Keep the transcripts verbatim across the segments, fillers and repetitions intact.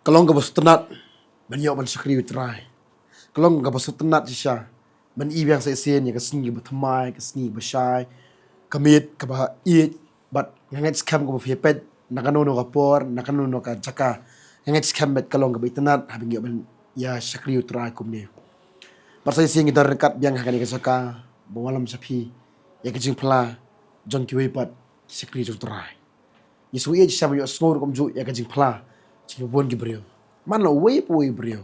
Ka long kaba sngewtynnat ban ïoh ban shakri U Trai. Ka long kaba sngewtynnat shisha ban i biang sa shisien ïa ka sngi kaba thymmai, ka sngi kaba shai, ka miet kaba ïeit, bad nga ngeit skhem kaba phi peit na kano kano ka por, na kano kano ka jaka, nga ngeit skhem bad ka long kaba itynnat haba ngi ïoh ban ïa shakri U Trai kumne. Bad sa shisien ngi don ryngkat biang ha kane ka jaka ba wallam sha phi ïa ka jingphla jong kiwei pat ki shakri jong U Trai. Ngi sngew ïeit shisha ban ïohsngew ruh kumjuh ïa ka jingphla jong kiba bun ki briew. Man la uwei pa uwei u briew,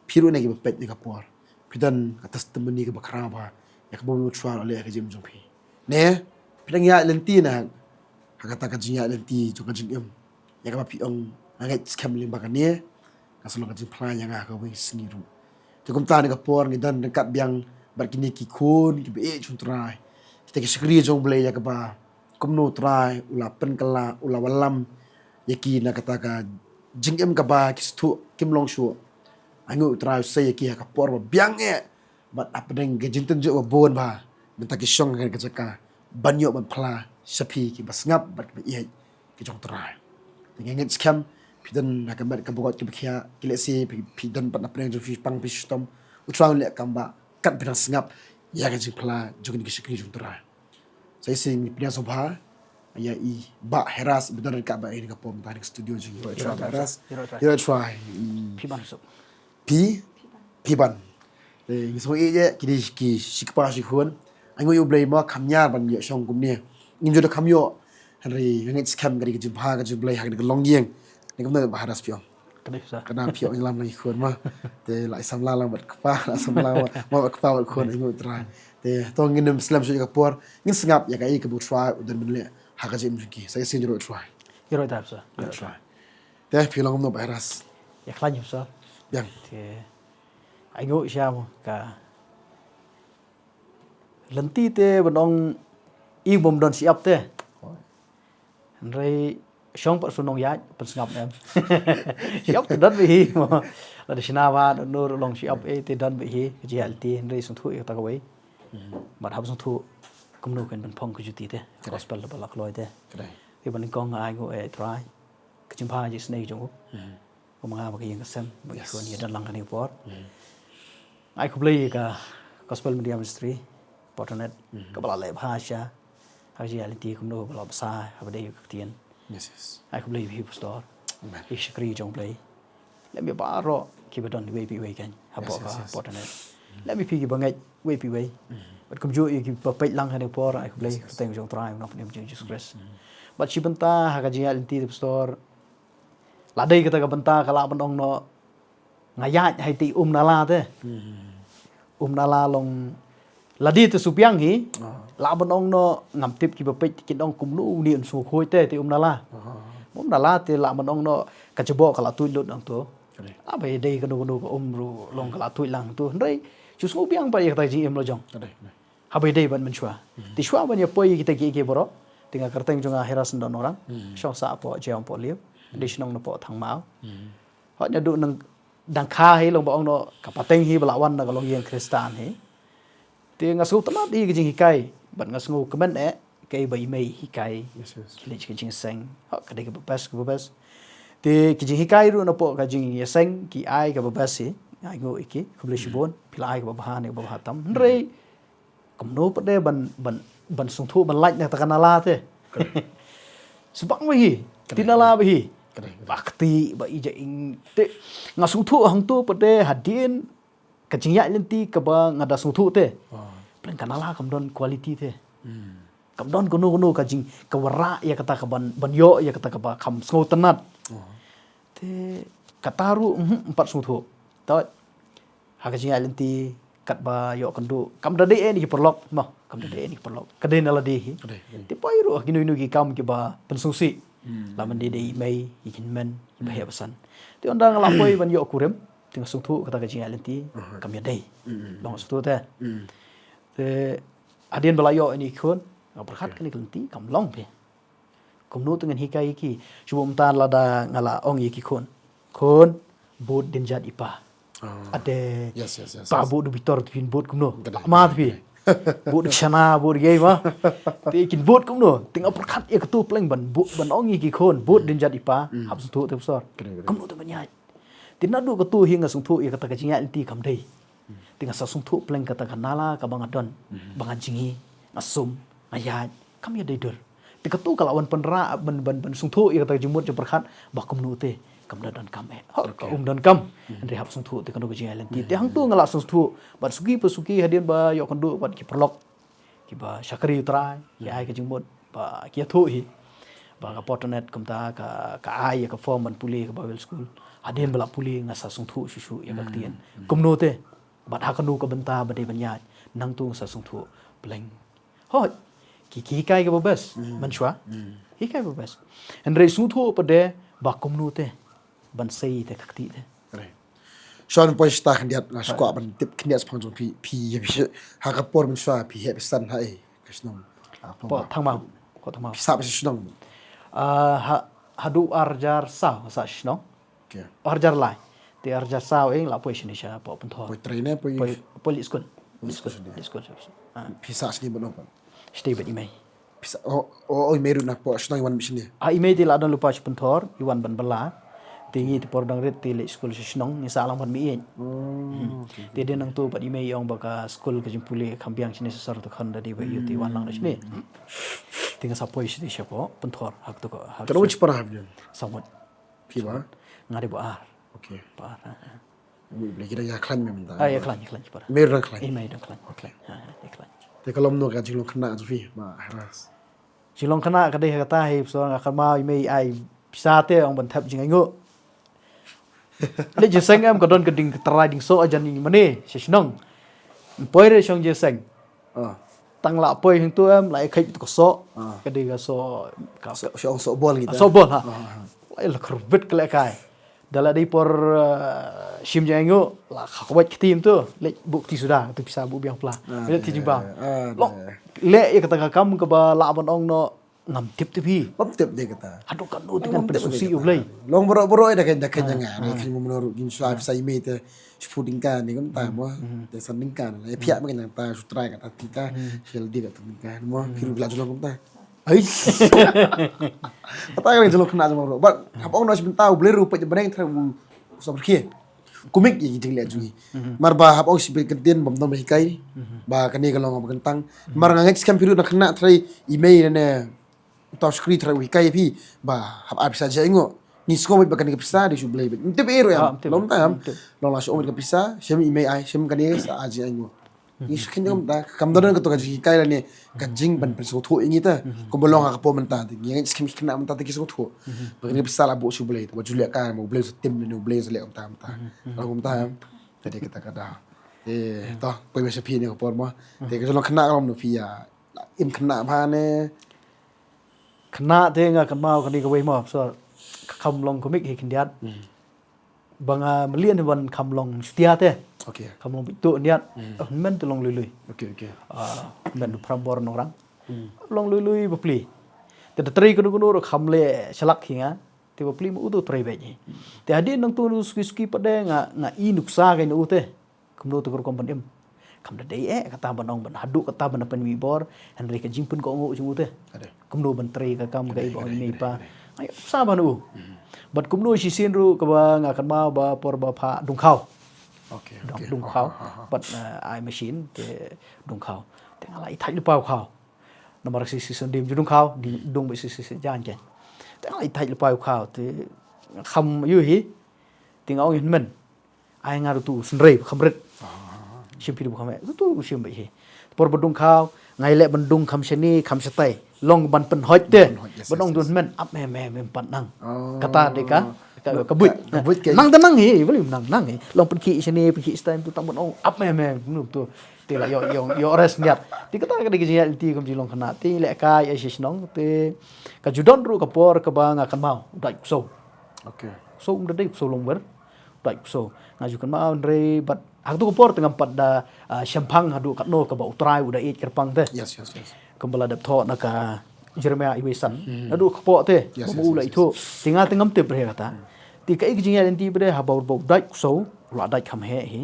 phi ruh na kiba peit na ka por, phi don ka testimony kaba khraw bha ïa kaba U Trai u la leh ha ka jingim jong phi. Ne phi dang ïaid lynti na ha kata ka jingïaid lynti jong ka jingim, ïa kaba phi ong, nga ngeit skhem lyngba kane ka sa long ka jingphla ïa nga ha kawei ka sngi ruh. Te kumta na ka por ngi don ryngkat biang bad kine ki khun kiba ïeit jong U Trai, kita ki shakri jong U Blei, ïa kaba kumno U Trai u la pynkylla, u la wallam ïa ki na kata ka jingim kaba ki sngewthuh kim long shuh. Ainguh U Trai u sei ïa ki ha ka por ba biang eh bad hapdeng ka jingtynjuh ba bun bha, mynta ki shong ha ka jaka ban ïoh ban phla sha phi kiba sngap bad kiba ïeit ki jong U Trai. Te nga ngeit skhem phi don ha ka met kaba koit kaba khiah, ki lehse phi, phi don pat na pdeng jong phi, pang phi shitom, U Trai un leh kam ba kat phi dang sngap ïa ka jingphla jong kine ki shakri jong U Trai. Sa shisien ngi pdiang sngewbha ïa i Bah Heras ba don ryngkat bad ngi ha kane ka por mynta ha kane ka studio jong ngi. Ïaroh Trai Bah Heras. Ïaroh Trai. Ïaroh Trai. Phi ban suk. Phi? Phi ban. Te ngi sngew ïeit ïa ki dei ki shi kpa shi khun. Ainguh ïa U Blei mo kham ñiar ban ïoh shong kumne. Ngim ju da kham ïoh. Hynrei nga ngeit skhem ka dei ka jingbha ka jong U Blei ha kane ka longïing. Kane kumno Bah Heras phi ong? Ka dei sa. Kane phi ong ïalam lang ki khun mo. Te la i samla lang bad kpa, la samla mo, mo bad kpa bad khun, ainguh Trai. Te to ngin ym slem shuh ïa ka por, ngin sngap ïa kaei kaba U Trai u don ban leh ha ka jingim jong ki. Sa shisien ïaroh Trai. Ïaroh Trai sa. Ïaroh Trai. Te phi long kumno Bah Heras? Ïa khlaiñ sa. Biang. Te ainguh sha mo ka lynti te ban ong i bym don shyiap te. Hynrei shong pat shu nongïaid pynsngap em. Shyiap te don bad hi mo. Lada shna ba no no long shyiap eh te don bad hi ka jingïaid lynti, hynrei sngewthuh ïa kata kawei. Bad hap sngewthuh kumno kan ban phong ka juti te. Gospel ba la kloi te. Te ban nyngkong ai nguh ïa Trai. Ka jingbha jingisynei jong u. Kum nga ba ka ïing ka sem ba ki khun ïa don lang kane ka por. Ai khublei ka Gospel Media Ministry, Port Honet, kaba la leh bha shisha ha ka jingïaid lynti kumno ba la bsa ha ba dei ka ktien. Ai khublei ïa phi pastor. Ïa ki shakri jong U Blei. Lem ïa baroh kiba don iwei pa iwei kein hapoh ka Port Honet. Lem ïa phi kiba ngeit iwei pa iwei. Bad kumjuh ïa kiba peit lang ha kane ka por, ai khublei ha ka kyrteng jong U Trai, u Nongpynim jong U Jisu Khrist. Bad shi bynta ha ka jingïaid lynti te pastor, la dei kata ka bynta ka lah ban ong noh nga ïaid ha iti um nala te. Um nala long lade te shu biang hi. Lah ban ong noh ngam tip kiba peit kin ong kumno une un sngewkhuid te iti um nala. Um nala te lah ban ong noh ka jaboh ka la tuid lut nangto. Haba ïadei kano kano ka um ruh long ka la tuid lang to. Hynrei shu sngew biang pat ïa kata ka jingim la jong. Haba ïadei bad mynshuwa. Te shuwa ban ïa poi ïa kita kiei kiei baroh, te nga kyrteng jong nga Heras Syndon Nongrang, shong sah hapoh Jaiaw Umpohliew, dei shnong napoh Thangmaw. Hooid naduh nang dang kha hi long ba ong noh ka pateng hi ba la wan na ka longïing Khristan hi. Te nga sngewtynnat ïa ka jinghikai bad nga sngewkmen eh kaei ba i mei hikai. Ki leh ka jingseng, hooid ka dei kaba best, kaba best. Te ki jinghikai ruh napoh ka jingïaseng ki ai kaba best hi. Nga ainguh ïa ki, khublei shibun, phi la ai kaba bha ne kaba bha tam. Hynrei kumno pat de ban, ban, ban sngewthuh ban lait na kata ka nala te. Shu bang bha hi. Ti nala bha hi. Ba kti ba i ja ing te. Nga sngewthuh hangto pat de hadien ka jingïaid lynti kaba nga da sngewthuh te. Pleng ka nala kam don quality te. Kam don kano kano ka jing, ka wanrah ïa kata ka ban, ban ïoh ïa kata kaba kham sngewtynnat. Te kata ruh, mhm, ym pat sngewthuh. Te ha ka jingïaid lynti katba ïoh kynduh kam da dei eh na ki paralok mo, kam da dei eh na ki paralok, ka dei na lade hi. Te poi ruh ha kino kino ki kam kiba pynsngewsih. La man dei dei i mei, i hynmen, i baheh basan. Te ynda nga la poi ban ïoh kurim, te nga sngewthuh kata ka jingïaid lynti kam ïadei. Long sngewthuh te. Te hadien ba la ïoh ïa i khun, nga pyrkhat kane ka lynti kam long phi. Kumno te ngan hikai ïa ki? Shu bun mynta lada nga la ong ïa ki khun, khun, bud dien jat i pa. Ade pa bud u bitor, te phin bud kumno? Ma te phi bud shana, bud ïa ma. Te kin bud kumno? Te nga pyrkhat ïa katu pleng ban bud, ban ong ïa ki khun bud dien jat i pa. Hap sngewthuh te pastor. Kumno te ban ïaid? Te naduh katu hi nga sngewthuh ïa kata ka jingïaid lynti kam dei. Te nga sa sngewthuh pleng kata ka nala kaba nga don, ba nga jngi, nga sum, nga ïaid, kam ïadei dur. Te katu ka la wan pynrah ban, ban, ban sngewthuh ïa kata ka jingmut jingpyrkhat ba kumno te kam da donkam eh. Hooid, ka um donkam. Hynrei hap sngewthuh te kano ka jingïaid lynti. Te hangtu nga la sngewthuh bad suki pa suki hadien ba ïoh kynduh bad ki paralok kiba shakri U Trai, ki ai ka jingmut ba ki ïathuh hi ba ka Fortinet kumta ka, ka ai ïa ka form ban pule ka Bible School. Hadien ba la pule nga sa sngewthuh shuh shuh ïa ka ktien. Kumno te bad ha kano ka bynta ba dei ban ïaid, nangtu nga sa sngewthuh pleng. Hooid, ki, ki hikai kaba best mynshuwa. Hikai ba best. Hynrei sngewthuh pat de ba kumno te ban sei te ka kti te. Shon poi shata khyndiat, nga sngewkwah ban tip khyndiat shaphang jong phi, phi ïa phi ha ka por mynshuwa phi heh phi san ha ei ka shnong? Hapoh Thangmaw. Hapoh Thangmaw. Phi sah sha shnong? Ah, ha, haduh arhajar saw nga sah sha shnong. Okay. Arhajar lai. Te arhajar saw nga la poi shane shapoh Pynthor. Poi trei ne poi? Poi, poi leit skul. Leit skul. Leit skul. Phi sah shane bad u nong pat? Shatei bad i mei. Phi sah, oh, oh, oh, i mei ruh na poh shnong i wan bad shane? Ah, i mei te la don lypa sha Pynthor, i wan ban bylla. Te ngi te por dang rit te leit skul sha shnong, ngi sah lang ban mih ïeit. Te dei nangtu pat i mei i ong ba ka skul ka jingpule kham biang shane sha sor, te khon da dei ba ïoh te wan lang da shane. Te nga sa poi shatei shapoh Pynthor, ha katu ka, ha katu ka. Ka dei shipara ha biang? Saw ngut. Phi ba? Nga dei ba ar. Okay. Ba ar. Ngi Blei ki dang ïa khlaiñ mynta. Ah, ïa khlaiñ, ïa khlaiñ para. Mei dang khlaiñ. Eh, mei dang khlaiñ. Okay. Ha, ïa khlaiñ. Te ka long kumno ka jinglong khynnah jong phi, Bah Haras? Jinglong khynnah ka dei ha kata hi, so nga kynmaw i mei ai pisa te ong ban thep jingainguh. Leit jingïaseng em, ka don ka ding ka trai ding soh jan i mane sha shnong. Poi re shong jingïaseng. Ah. Tang la poi hangtu em, la ïa kheit tu ka soh. Ah. Ka dei ka soh, ka soh, soh, soh bol kita. Soh bol, ha. Ah, ah, ah. La ïa la kyrwit ka lehkai. Da la dei por, eh, shim jingaiñguh, la kha kwah kti em tu, leit buh kti suda, tu pisa buh biang pla. Ah, leit kti jingbam. Ah, long, leh ïa kata ka kam kaba lah ban ong noh, ngam tip te phi. Ngam tip de kata. Haduh katno te ngan pynsngewsih ïa U Blei. Long baroh baroh da ka, da ka jingngeit, da ka jingmano ruh, ngin shu ai pisa i mei te shiphew tyngka ne kumta mo. Te san tyngka ne. Ïa phi ïa ma ka nangta shu trai kata tyngka. Shel de kata tyngka mo. Phi ruh la jong kumta. Ai. Kata ka jinglong khynnah jong baroh. Bad hap ong noh shi bynta U Blei ruh peit bneng trai u sngewbha. Kumne ïa ki jingleh jong ngi. Mar ba hap ong shi bynta kyntien bym don ba hikai. Ba kane ka long ba kyntang. Mar nga ngeit skhem phi ruh na khynnah trai i mei ne. Tau shakri trai u hikai phi ba hap ai pisa jingaiñguh. Ngi sngewbha ba kane ka pisa dei sha U Blei beit. Ym tip ei ruh em. Long tam. Long la shu ong ka pisa, shem i mei ai, shem kane sa ai jingaiñguh. Ngi shu kynmaw mynta, kam don kata ka jinghikai lane ka jingban pynsngewthuh ïa ngi ta. Kumba long ha ka por mynta te. Ngi ngeit skhem khynnah mynta te ki sngewthuh. Ba kane ka pisa la buh sha U Blei, ba ju leh ka, ba U Blei sa tim ne U Blei sa leh kumta mynta. Long kumta em. Te dei kata ka daw. Eh, to, poi ma sha phi ne ka por mo. Te ka jinglong khynnah ka long na phi ïa. Im khynnah bha ne. Khynnah te nga kynmaw kane kawei mo, so, ka kham long kumne hi khyndiat. Ba nga mlien hi ban kham long shutia te. Okay. Kham long bit tu khyndiat. Hynmen te long lui lui. Okay, okay. Ah, hynmen du phrang bor nongrang. Long lui lui bapli. Te da trei kano kano ruh kham leh shlak hi nga. Te bapli ma u tu trei beit hi. Te hadien nangtu suki suki pat de nga, nga i nuksa kai na u te. Kumno te ka rukom ban im. Kam da dei eh, kata ban ong ban haduh kata ban pynmih bor, hynrei ka jingpynkohnguh jong u te. Kumno ban trei ka kam ka i ba ong i mei i pa. Ai, sa ban u. Bad kumno shisien ruh kaba nga kynmaw ba por ba pha dungkhaw. Okay, dungkhaw. Bad, eh, ai machine te dungkhaw. Te nga la i thait lypa u khaw. Namar shi shi sien dim ju dungkhaw, di dung ba shi shi jan jan. Te nga la i thait lypa u khaw, te kham ïohi. Te nga ong hynmen. Ai nga ruh tu synrei kham rit. Shim phi du kham eh. Tu tu shim ba hi. Por ba dungkhaw, nga ïaleh ban dung kham shane, kham shatai. Long ban pynhoit te. Ban ong du hynmen, ap me me me pat nang. Kata de ka, ka, ka buit. Nang te nang hi, beli nang, nang hi. Long pynkhih shane, pynkhih shatai tu tang ban ong, ap me me, nu tu. Te la ïoh, ïoh, ïoh rest niat. Te kata ka dei ka jingïaid lynti kum jinglong khynnah. Te leh kai ai shisnong, te ka ju don ruh ka por kaba nga kynmaw, u dait ksew. Okay. Ksew um da dei ksew longwer. Dait ksew. Nga ju kynmaw hynrei bad ha katu ka por te ngam pat da, ah, shemphang haduh katno kaba U Trai u da ïeit kyrpang te. Yes, yes, yes. Kumba la dep thoh na ka Jeremiah iwei san. Naduh kpoh te. Yes, yes, yes. Te nga te ngam tip re kata. Te kaei ka jingïaid lynti ba dei haba u dait ksew, u la dait kham heh hi.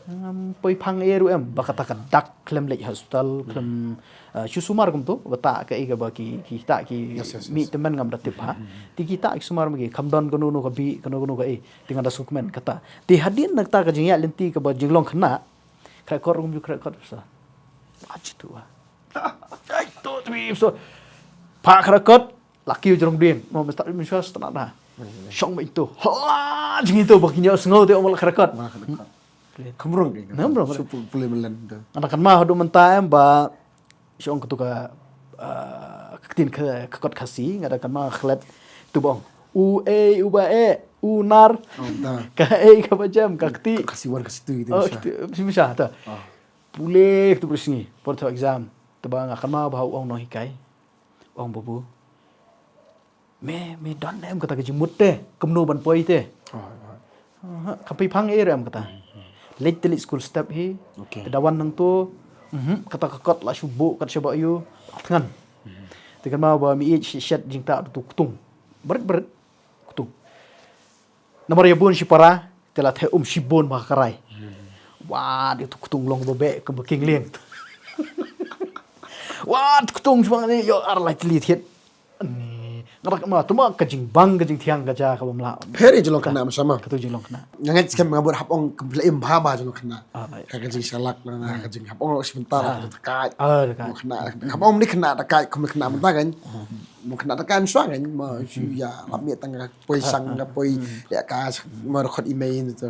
Ngam poi phang ei ruh em, ba kata ka dak khlem leit hospital, khlem, uh, shu sumar kumto, ba ta ka ei ka ba ki, kita ki, mi temen ngam da tip ha. Ti kita ki sumar ma ki, kham don kano kano ka bi, kano kano ka ei, ti nga da sukmen kata. Ti hadien na kata ka jingïaid lynti ka ba jinglong khynnah, krekot rum ju krekot sa. Aji tu ah. Ai, tu, tu, so. Pha krekot, laki u jrong dien, mo mesta, mesta, na. Shong ma itu. Hala, jing itu, ba ki ñiaw sngew te, ong la krekot. Kham rung ki. Kham rung. Su pu-, pule melen tu. Nga da kynmaw haduh mynta em ba, shu ong katu ka, ah, ka ktien ka, ka kot Khasi, nga da kynmaw klet tu ba ong. U ei, u ba eh, u nar. Oh, da. Ka ei, ka ba jem, ka kti. Khasi wan, Khasi tu gitu. Oh, gitu. Misha, ta. Pule katu ba sngi, por tu exam. Tu ba nga kynmaw ba u ong nonghikai. Ong babu. Me, me don em kata ka jingmut te, kumno ban poi te. Aha, ka phi phang ei ruh em kata. Leit te leit school step hi. Te da wan nangto. Mhm, kata ka kot la shu buh kat sha ba ïu. Thngan. Te kynmaw ba mi ïeit shet jingtah tu ktung. Bret bret. Ktung. Namar ïa bun shipara, te la theh um shibun ba ka rai. Wa, dei tu ktung long ba beh, ka ba king lieng. Wa, tu ktung shibang ni, ïoh ar lai tli thiet. Ni, nga rak ma, tu ma ka jingbang, ka jingthiang, ka ja, ka bym lah. Pher ïa jinglong khynnah, ma sha ma. Katu jinglong khynnah. Nga ngeit skhem nga bud hap ong, ka phi la im bha bha jinglong khynnah. Ah, right. Ka, ka jingshalak, na, na, ka jing hap ong, shi mynta la, ka takait. Ah, takait. Khynnah, hap ong ni khynnah takait, kum khynnah mynta kan. Mo khynnah takait, shuwa kan, mo shu ïa, lap miet tang ka poi shang, ka poi, ïa ka, mo rukhot i mei ni tu.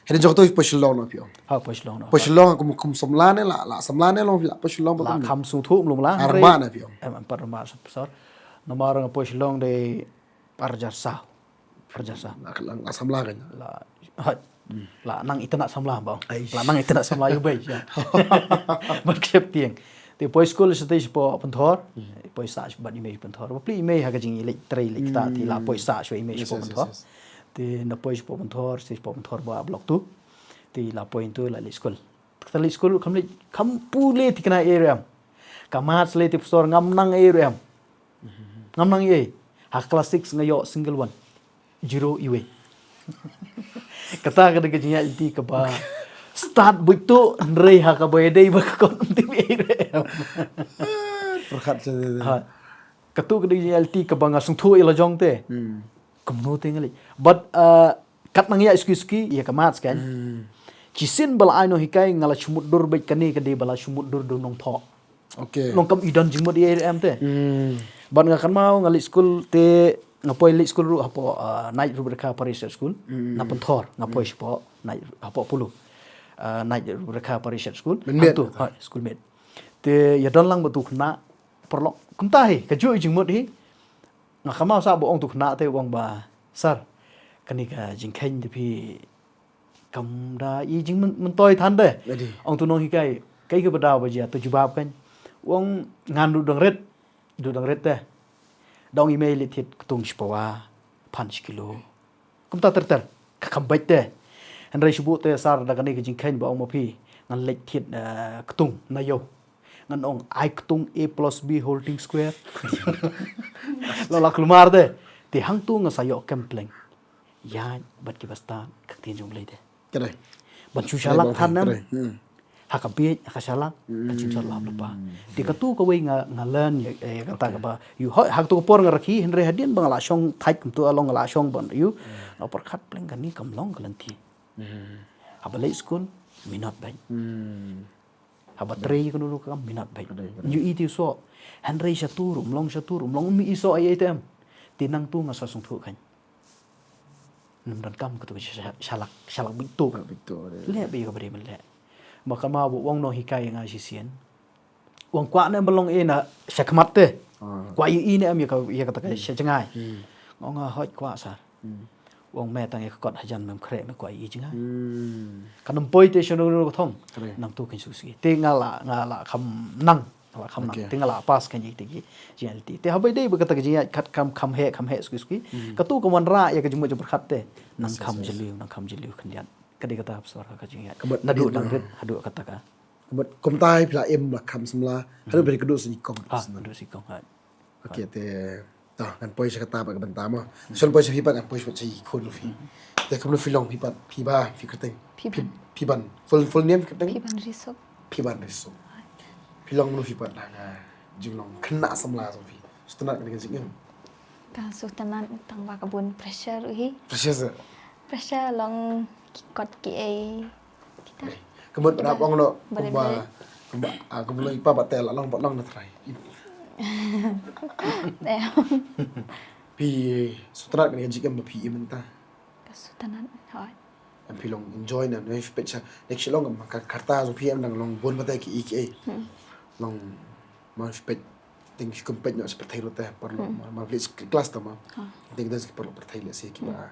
Hynrei jong tu poi Shillong noh phi ong. Ha, poi Shillong noh. Poi Shillong kum, kum samla ne la, la samla ne long phi la poi Shillong ba la kum. Kham sngewthuh mlung la. Ar ma ne phi ong. Em, em, pat ma sor. Namar nga poi Shillong de par jar sa. Par jar sa. La, la, la samla kan. La, ha. La nang itynnad samla ba. Ai. La nang itynnad samla ïa u bei. Ban kjep tieng. Te poi skul sa te sha Pynthor. Poi sah sha bad i mei Pynthor. Ba pli i mei ha ka jingïaleit trei leit kata te la poi sah sha i mei sha Pynthor. Te na poi sha Pynthor, sha Pynthor ba block two. Te la poi tu la leit skul. Kata leit skul kham leit kham pule thikna ei ruh em. Ka maths leit te professor ngam nang ei ruh em. Ngam nang ei. Ha class six nga ïoh single one. Zero iwei. Kata ka dei ka jingïaid lynti ka ba start buit tu hynrei ha ka ba ïadei ba ka kon ym tip ei ruh em. Pyrkhat sa. Ha. Katu ka dei ka jingïaid lynti ka ba nga sngewthuh ïa la jong te. Kumno te nga leit. But, uh, kat nang ïa suki suki ïa ka maths kan. Shisien ba la ai nonghikai nga la shu mutdur bad kane ka dei ba la shu mutdur da u nongthoh. Okay. Long kam i don jingmut ïa em te. Bad nga kynmaw nga leit skul te nga poi leit skul ruh hapoh, uh, Night Rupa Rekha Parish School. Na Pynthor nga poi shapoh Night hapoh Polo. Uh, Night Rupa Rekha Parish School. Mynmiet. Hangtu, ha, schoolmate. Te ïa don lang ba tu khynnah paralok. Kumta hi, ka juh jingmut hi. Nga kynmaw sa ba ong tu khynnah te u ong ba, sir, kane ka jingkheiñ te phi kam da i jingmyntoi than de. Ong tu nonghikai, kai ka ba daw ba jia tu jubab kan. U ong ngan du dang rit, du dang rit te. Da ong i mei leit thied ktung shi pawa, phan shi kilo. Kumta ter ter, ka kham beit te. Hynrei shu buh te sir da kane ka jingkheiñ ba ong ma phi, ngan leit thied, eh, ktung na ïew. Ngan ong ai ktung A plus B whole thing square. La la kulmar de. Te hangtu nga sa ïoh kem pleng. Ïa bad ki bastad ka ktien jong Blei de. Ka dei. Ban shu shalak than em. Ha ka bieit, ha ka shalak, ka jingshot lap lypa. Te katu kawei nga, nga learn ïa, eh, kata kaba. Ïoh, hoi, ha katu ka por nga rakhi, hynrei hadien ba nga la shong thait kumtu, along nga la shong ban ïoh. Nga pyrkhat pleng kane kam long ka lynti. Haba leit skul, minot bad. Haba trei kano kano ka kam minot bad. Nyu i ti so. Hynrei sha tur, um long sha tur, um long mi i so ai ai te em. Te nangtu nga sa sngewthuh kan. Nym donkam katu ka sha-, shalak, shalak bit tu. Shalak bit tu, dei. Leh bad ïa kaba dei ban leh. Ba kynmaw ba u ong nonghikai ïa nga shisien. U ong kwah ne ban long ei na shakhmat te. Kwah ïa i ne em ïa ka, ïa kata ka sha jngai. Nga ong nga hoi kwah sir. U ong me tang ïa ka kot hajan mem khreh me kwah ïa i jngai. Kan ym poi te shano shano ka thong. Nangtu kan suki suki. Te nga la, nga la kham nang. Nga la kham nang. Te nga la pass kan ïa te ki jingïaid lynti. Te haba dei ba kata ka jingïaid kat kham, kham heh, kham heh suki suki. Katu ka wanrah ïa ka jingmut jingpyrkhat te. Nang kham jylliew, nang kham jylliew khyndiat. Ka dei kata ha sor ka jingïaid. Naduh dang rit haduh kata ka. Kumta hi phi la im la kham samla. Haduh phi kduh sa nyngkong. Ah, kduh sa nyngkong, ha. Okay, te, to, ngan poi sha kata pat ka bynta mo. Shon poi sha phi pat ngan poi sha phi khun phi. Te kumno phi long phi pat, phi ba, phi kyrteng? Phi ban. Phi, phi ban. Full, full name phi kyrteng? Phi ban Risuk. Phi ban Risuk. Phi long kumno phi pat ha ka jinglong khynnah samla jong phi? Sngewtynnat kane ka jingim? Ka sngewtynnat tang ba ka bun pressure hi. Pressure se? Pressure long ki kot ki ei. Kita. Ka mut ba ong noh kumba, kumba, ah, kumba long i pa ba te la long ba long na trai. Eh, Phi sngewtynnat kane ka jingim ba phi im mynta? Ka sngewtynnat. Hooid. Em phi long enjoy na, ne phi peit sha, ne phi long ka karta jong phi em dang long bun ba te ki ei ki ei. Long ma phi peit, teng phi kum peit noh sha pyrthei ruh te, paralok ma, ma phi leh class te ma. Teng dang ki paralok pyrthei leh se ki ba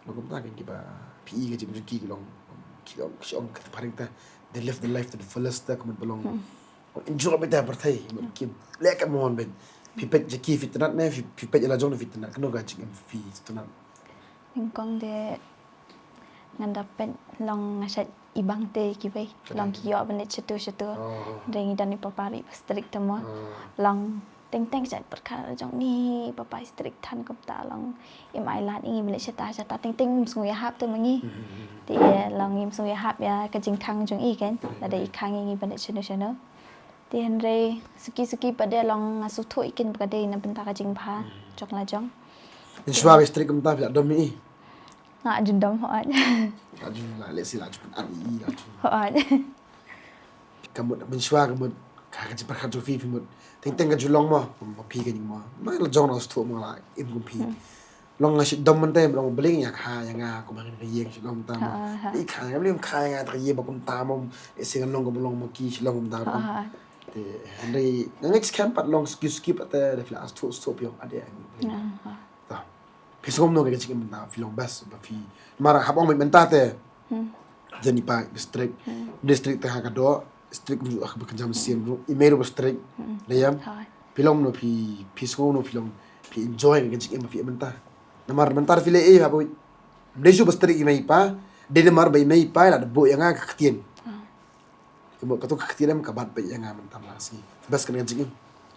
long kumta, ki ba phi i ka jingim jong ki, ki long, ki long, ki ong ka phareng te, they live the life to the fullest te, ka mut ba long enjoy beit te pyrthei, ki leh ka mon beit. Phi peit jong ki phi tynnat ne phi, phi peit la jong ne phi tynnat? Kano ka jingim phi tynnat? Nyngkong de ngan da peit long nga shait i bang te kiwei. Long ki ïoh ban leit shato shato. Hynrei ngi don i papa ruh ba strict te mo. Long teng teng shait pyrkhat jong ngi, papa i strict than kumta, long im ai lad ïa ngi ban leit shata shata, teng teng ym sngew ïahap te ma ngi. Te long im sngew ïahap ïa ka jingkhang jong i, kan lada i khang ïa ngi ban leit shano shano. Te hynrei suki suki pat de long nga sngewthuh ïa ki ba ka dei na bynta ka jingbha jong la jong. Mynshuwa ba i strict kumta phi la dom ïa i? Nga ju dom, hooid. La ju, la leh si la ju pynap ïa i, la ju. Hooid. Ka mut mynshuwa, ka mut ka, ka jingpyrkhat jong phi, phi mut teng teng ka ju long mo, ma phi ka jingim mo. Ma la jong nga sngewthuh mo la im kum phi. Long nga shu dom mynta, long ba leh ïa kha ïa nga kum ha ka ïing shu long mynta mo. I kha ïa nga, ba leh kha ïa nga ha ka ïing ba kumta mo. Lehse ngan long kumba long ma ki shu long kumta mo. Te hynrei nga ngeit skhem pat long suki suki pat te da phi la sngewthuh sngewthuh phi ong ade. Phi sngew kumno ka jingim mynta, phi long best ba phi? Namar hap ong mynta te. Jan i pa ba strict. Ba strict te ha ka doh, strict kumjuh ha ka jam sien ruh. I mei ruh ba strict. Dei em? Phi long kumno, phi, phi sngew kumno, phi long, phi enjoy ka jingim ba phi im mynta? Namar mynta phi leh ei haba ym dei shuh ba strict i mei i pa, dei namar ba i mei i pa i la buh ïa nga ka ktien. Ka mut kato ka ktien em ka bat beit ïa nga mynta ma la ka sngi. Best kane ka jingim.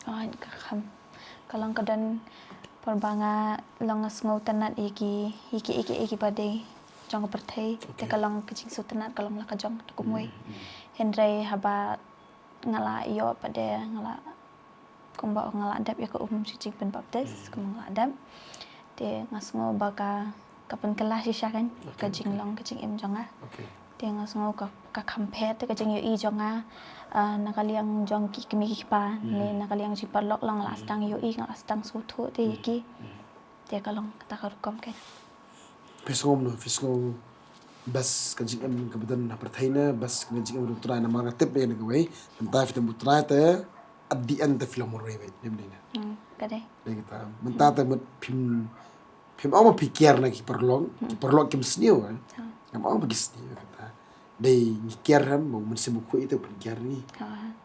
Hooid, ka kham. Ka long ka don por ba nga long nga sngewtynnat ïa ki, ïa ki, ïa ki, ïa ki ba dei jong ka pyrthei. Te ka long ka jingsngewtynnat ka long la ka jong ka kumwei. Hynrei haba nga la ïoh pat de nga la, kumba nga la dep ïa ka um sha jingpynbaptis, kumba nga la dep. Te nga sngew ba ka, ka pynkylla shisha kan ka jinglong ka jingim jong nga. Te nga sngew ka, ka kham pher te ka jingïohi jong nga, ah, na ka liang jong ki kmie ki kpa ne na ka liang jingparalok, long nga la sdang ïohi, nga la sdang sngewthuh te ïa ki. Te ka long kata ka rukom kan. Phi sngew kumno, phi sngew best ka jingim kaba don ha pyrthei ne best ka jingim ba u Trai? Namar nga tip ïa kawei, mynta phi dang bad u Trai te at the end te phi long marwei beit, ne em dei ne? Ka dei. Dei kata. Mynta te mut phim, phim ong ba phi care na ki paralok, ki paralok kim sniew, eh. Ngam ong ba ki sniew kata. Dei ngi care em ba u Mynsiem Bakhuid te u pynkiar ngi.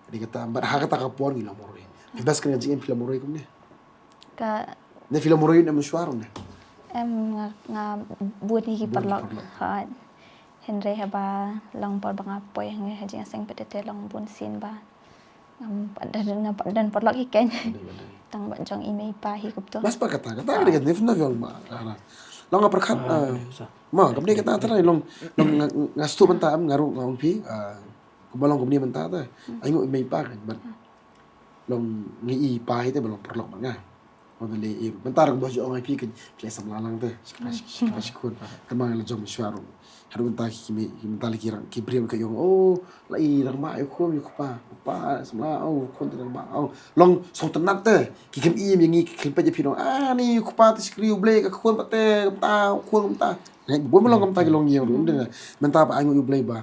Dei kata, bad ha kata ka por ngi long marwei. Phi best ka jingim phi long marwei kumne? Ka ne phi long marwei ne mynshuwa ruh ne? Em, nga, nga bun hi ki paralok. Hooid. Hynrei haba long por ba nga poi hangne ha Jingïaseng pat te long bun sien ba ngam pat don, ngam pat don paralok hi kan. Tang ba jong i mei i pa hi kumto. Bas pat kata, kata ka dei ka nif na yong ma. Long nga pyrkhat ma kam dei kata, trai long, long nga, nga sngewthuh mynta em, nga ruh nga ong phi, ah, kumba long kumne mynta te. Ai nguh i mei i pa kan, bad long ngi i pa hi te ba long paralok bad nga. Mynta ruh kumba ju ong ai phi kan, phi leh samla lang te. Shi khun. Te ma nga la jong mynshuwa ruh. Haduh mynta ki mei, mynta la ki rang, ki briew ka ong, oh, la i rangbah ïa u khun ïa u kpa. Kpa samla, oh, u khun te rangbah, oh. Long sngewtynnat te. Ki kam im ïa ngi, ki khlem peit ïa phi, long, ah, ni u kpa te shakri U Blei, ka khun pat te kumta, u khun kumta. Ngi bun ba long kumta ki longïing ruh. Mynta ba ai nguh ïa U Blei ba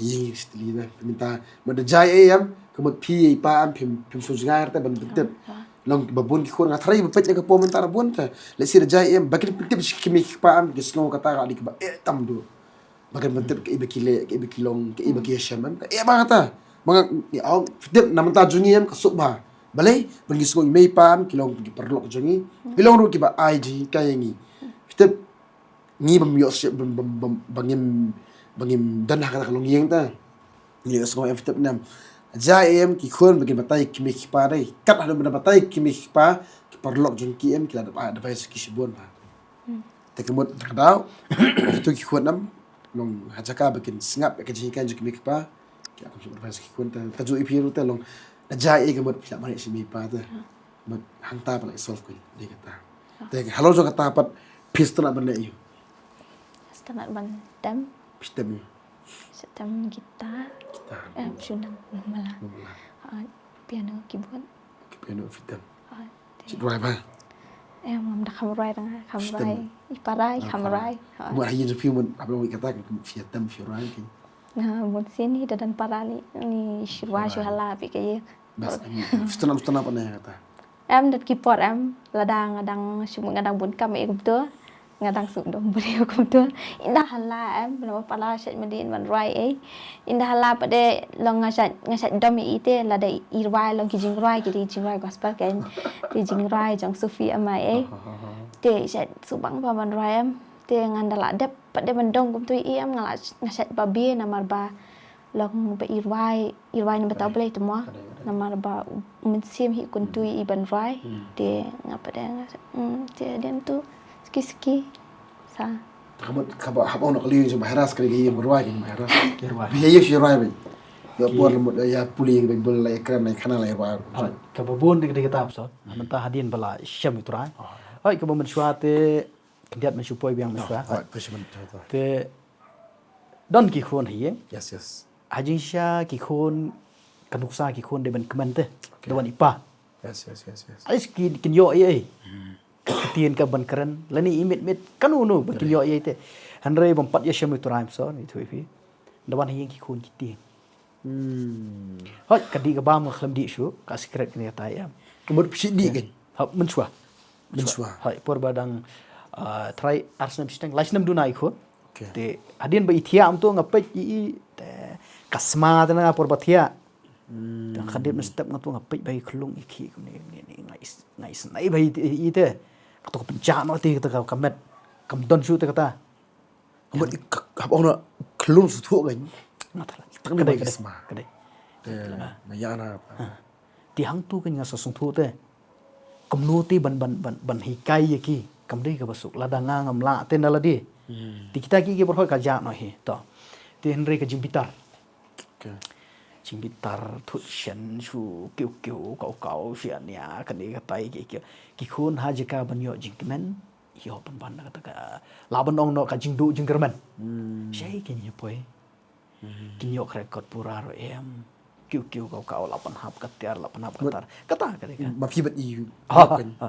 ïing sha tylli te. Mynta ma da jia ei em, ka mut phi i pa em phim, phim sngewjngai te ban pyntip. Long ba bun ki khun nga tharai ba peit ïa ka por mynta da bun te. Lehse da jia ei em ba kin pyntip sha ki kmie ki kpa em, ki sngew kata ka dei kaba eh tam duh. Ba kin pyntip kaei ba ki leh, kaei ba ki long, kaei ba ki ïashem em, ka eh ba kata. Ba nga, ngi ong, phi tip na bynta jong ngi em ka suk bha. Balei? Ba ngi sngew i mei i pa em ki long ki paralok jong ngi. Ki long ruh kiba ai jinghikai ïa ngi. Phi tip, ngi bym ïoh shuh, bym, bym, bym, ba ngim, ba ngim don ha kata ka longïing te. Ngi ïohsngew em, phi tip ne em. Jia ei em ki khun ba kin batai ki kmie ki kpa, dei kat haduh ban batai ki kmie ki kpa, ki paralok jong ki em ki la dep ai advice ki shibun ba. Te ka mut ka daw, kito ki khun em, long ha jaka ba kin sngap ïa ka jinghikai jong ki mei ki pa, ki ïa kum shu advice ki khun te, ka ju i phi ruh te long, na jai ei ka mut phi la mane shi mei pa te. Mut hangta pat la i solve kawei de kata. Te halor jong kata pat phi sngewtynnat ban leh ïa u. Sngewtynnat ban tem. Phi tem ïa u. Sa tem guitar. Guitar. Em, shu nang mala. Mala. Ah, piano, keyboard. Ki piano phi tem. Ah, te. Shu rwai ba. Em, ngam da kham rwai dang, kham rwai. I para i kham rwai. Ah. Mut ha ïing jong phi mut hap long kata ka phi tem phi rwai ki. Na, bun sien hi da don para li, ni shu rwai shu hala phi ka ïing. Bas, sngewtynnat, sngewtynnat pat ne kata. Em, dang ki por em, lada nga dang shu, nga dang bun kam ei kumto. Nga dang shu dom briew kumto. Ynda hala em, namar pala shet mdin ban rwai ei. Ynda hala pat de long nga shet, nga shet dom ei te, lada i rwai long ki jingrwai, ki jingrwai gospel kan. Ki jingrwai jong Sufi ama ei. Te shet subang ba ban rwai em. Te ngan da la dep pat de ban dong kumto ei em, nga la, nga shet ba bie namar ba long ba i rwai, i rwai na bynta U Blei te mo. Namar ba u Mynsiem hi kumto ei ban rwai. Te nga pat de nga, mm, te dien tu ski ski sa. Ka mut kaba hap ong na ka liang jong ba hairas ka dei ka ïing ba rwai ka ïing ba hairas. Ki rwai. Ba ïa ïa shi rwai ba. Ïa por la mut ïa pule ïa ba bul la ïa kren la ïa khana la ïa rwai. Hoi, kaba bun dei ka dei kata pso. Mynta hadien ba la shem u trai. Hoi, kaba mynshuwa te khyndiat mynshuwa poi biang mynshuwa. Hoi, poi shi mynta. Te don ki khun ha ïing. Yes, yes. Ha jingshisha ki khun, ka nuksa ki khun dei ban kmen te. Da wan i pa. Yes, yes, yes, yes. Ais ki kin ïoh ei ei. Ka ktien ka ban kren lane i mit mit kano no ba kin ïoh ei ei te. Hynrei bym pat ïa shem u trai pso, i thui phi. Da wan ha ïing ki khun ki tieng. Hoi, ka dih ka bam ka khlem dih shuh, ka secret kane kata em. Ka mut phi dih kan? Ha, mynshuwa. Mynshuwa. Hoi, por ba dang, ah, trai ar snem shiteng, lai snem duna i khun. Te hadien ba i thiah mynta nga peit i, i te ka sma te na por ba thiah. Te ka dip na step nga tu nga peit ba i khlung i khi kumne, kumne, kumne, nga is, nga isnei ba i, i, i te. Ka tu ka pynjah noh te kata ka, ka met. Kam don shuh te kata. Ka mut i ka, ka hap ong na khlung shu thuh kan. Nga thala. Tang dei ba i sma. Ka dei. Te nga ïa na. Te hangtu kan nga sa sngewthuh te. Kumno te ban, ban, ban, ban hikai ïa ki. Kam dei kaba suk. Lada nga ngam lah te na lade. Te kita ki ki baroh ka jah noh hi. To. Te hynrei ka jingbitar. Jingbitar thut shen shu kiew kiew kaw kaw shu ania kane katai ki ki. Ki khun ha jaka ban ïoh jingkmen. Ïoh pynban na kata ka. Lah ban ong noh ka jingduh jingkyrmen. Shai kin ïa poi. Kin ïoh kre kot pura ruh em. Kiew kiew kaw kaw lah pynhap ka tiar lah pynhap ka tar. Kata ka dei ka. Ma phi bad i. Ha, ha.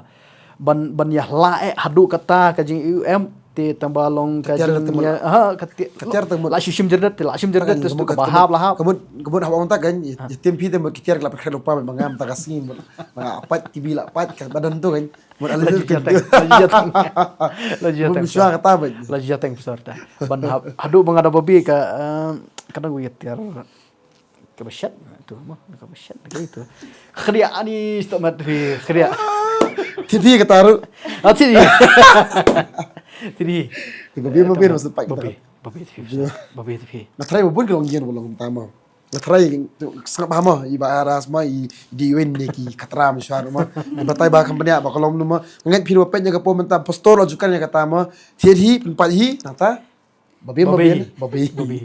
Ban, ban ïa hla eh haduh kata ka jing u em te tang ba long ka jing ïa ha ka tiar tang mut. Lah shu shim jyrdet te lah shim jyrdet te stu ka ba hap lah hap. Ka mut, ka mut hap ong ta kan ïa tim phi te mut ki tiar la pynkhret lypa ba ngam ta ka sngi mut. Nga pat T V la pat ka ba don tu kan. Mut ala jateng. La jateng. Mut shuwa kata ba. La jateng besar ta. Ban hap haduh ba nga da babi ka, eh, ka dang wi tiar. Ka ba shet tu mo, ka ba shet ka itu. Khria ani stok mat wi khria. Titi kata ru. Ah, titi. Titi. Babi babi masa pak. Babi. Babi titi. Babi titi. Nga try ba bun ka long ïen ba long tama. Nga try sngap ha mo i ba aras ma i di wen ne ki khatra ma shwa ma. Ba tai ba company ba kolom ma. Ngat phi ba pet nya ka po mynta pastor la jukan nya kata ma. Thied hi pynpat hi nata. Babi babi babi.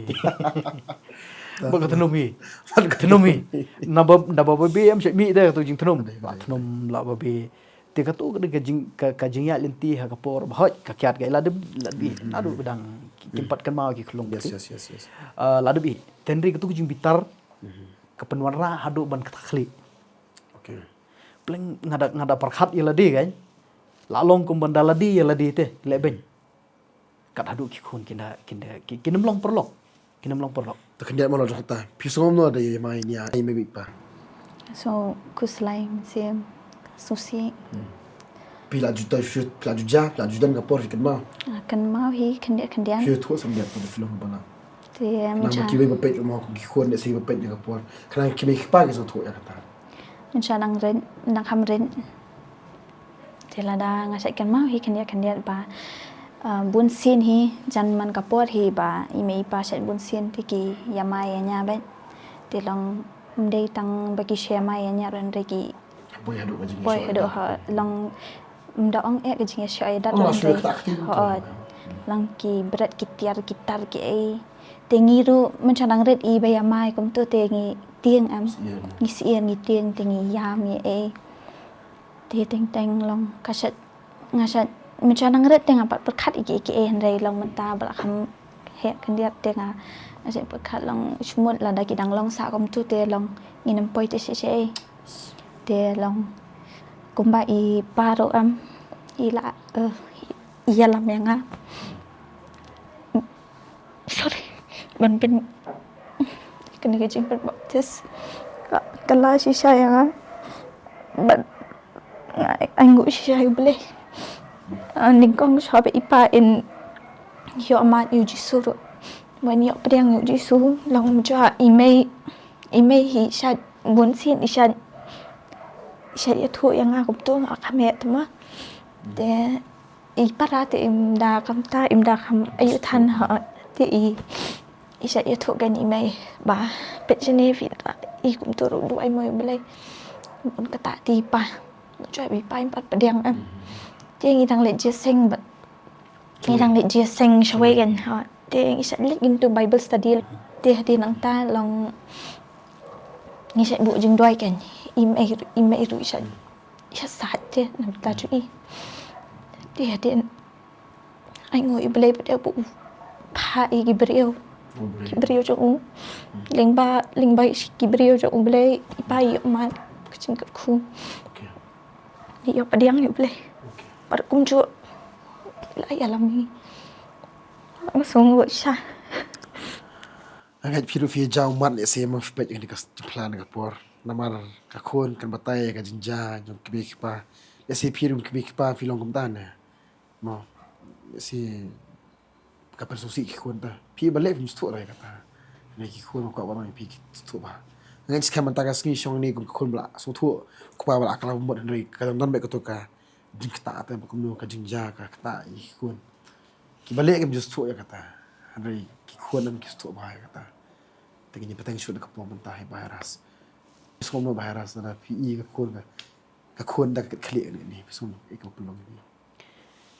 Ba ka thnum hi. Thnum hi. Na ba na ba babi em shek mi da tu jing thnum. Ba thnum la babi. Te katu ka dei ka jing, ka, ka jingïaid lynti ha ka por ba hoi ka kiad ka la dep, la dep, naduh ba dang kim pat kynmaw ki khlung. Yes, yes, yes, yes. Ah, la dep i. Te hynrei katu ka jingbitar ka pynwanrah haduh ban kata khlieh. Okay. Pleng nga da, nga da pyrkhat ïa lade kan. La long kum ban da lade ïa lade te leh beiñ. Kat haduh ki khun kin da, kin da, ki, kin ym long paralok. Kin ym long paralok. To khyndiat mo la jong ta. Phi sngewbha mo da ïa mai nia ai mai bik pa. So khuslai mynsiem susi. Phi la ju ta shu, phi la ju ja, phi la ju don ka por phi kynmaw. Ah, kynmaw hi khyndiat khyndiat. Phi thuh sam diat pa da phi long ba na. Te em. Nang ba kiwei ba peit mo ki khun da si ba peit da ka por. Khnang ki mei ki pa ki sa thuh ïa kata. Mynshuwa dang rit, dang kham rit. Te lada nga shet kynmaw hi khyndiat khyndiat ba, ah, bun sien hi jan man ka por hi ba i mei i pa shet bun sien te ki ïa mai ïa nia beit. Te long ym dei tang ba ki shu ïa mai ïa nia ruh hynrei ki poi haduh ka jingïasoh. Poi haduh ha long Ym da ong eh ka jingïashoh ïadat. Oh, long shuh te. Ka kti tu. Hooid. Long ki bret ki tiar ki tar ki ei. Te ngi ruh mynshwa nang rit i ba ïamai kumtu te ngi tieng em. Sien. Ngi sien ngi tieng te ngi ïam ngi ei. Te teng teng long ka shat nga shat mynshwa nang rit te nga pat pyrkhat ïa ki ei hynrei long mynta ba la kham heh khyndiat te nga nga shat pyrkhat long shmut lada ki dang long sa kumtu te long ngin ym poi te shisha ei. Te long kumba i pa ruh em i la eh, i ïalam ïa nga. Sorry. Ban pyn kane ka jingpynbaptis ka, ka la shisha ïa nga. Ban nga ainguh shisha ïa U Blei. Ah, nyngkong shuwa ba i pa in ïoh mad ïa U Jisu ruh. Ban ïoh pdiang ïa U Jisu long mynshwa i mei i mei hi sha bun sien i sha i sha ïathuh ïa nga kumtu nga kham heh te ma. Te i para te im da kham ta im da kham ayu than ha te i i sha ïathuh kan i mei ba pet jene fi ta i kumtu ruh duwai mo U Blei. Bun kata te i pa. Joi bi pa im pat pdiang em. Te ngi dang leit jingïaseng ba ngi dang leit jingïaseng shawei kan ha. Te ngi sha leit into Bible study. Te hadien nangta long ngi sha buh jingduwai kan. I mei i mei ruh i sha i sha sat te namta ju i. Te hadien ainguh ïa U Blei pat ïa u pha ïa ki briew. Ki briew jong u. Lyngba lyngba ki briew jong U Blei i pa ïoh mad ka jingkyrkhu. Okay. Ïoh pdiang ïa U Blei. Okay. Pat kumjuh la ïalam ngi. Nga sngewbha sha. Nga ngeit phi ruh phi jaw mat lehse ma phi peit ïa kane ka jingphla na ka por. Namar ka khun kan batai ïa ka jingjia jong ki mei ki pa. Lehse phi ruh ki mei ki pa phi long kumta ne. Mo, si ka pynsngewsih ki khun ta. Phi ba leh phim sngewthuh re kata. Ngi ki khun ma kwah ba ngi phi ki sngewthuh bha. Ngan skhem mynta ka sngi shong ni kum ki khun ba la sngewthuh. Kpa ba la kala mut hynrei ka don don bad kato ka jingkata ta ba kumno ka jingjia ka kata ïa ki khun. Ki ba leh kim ju sngewthuh ïa kata. Hynrei ki khun nam ki sngewthuh bha ïa kata. Te ki ni pateng shu da ka pom mynta hi virus. Sngewthuh virus na phi i ka khun ka Ka khun da ka khlieh ni ni sum i ka pynlong ni.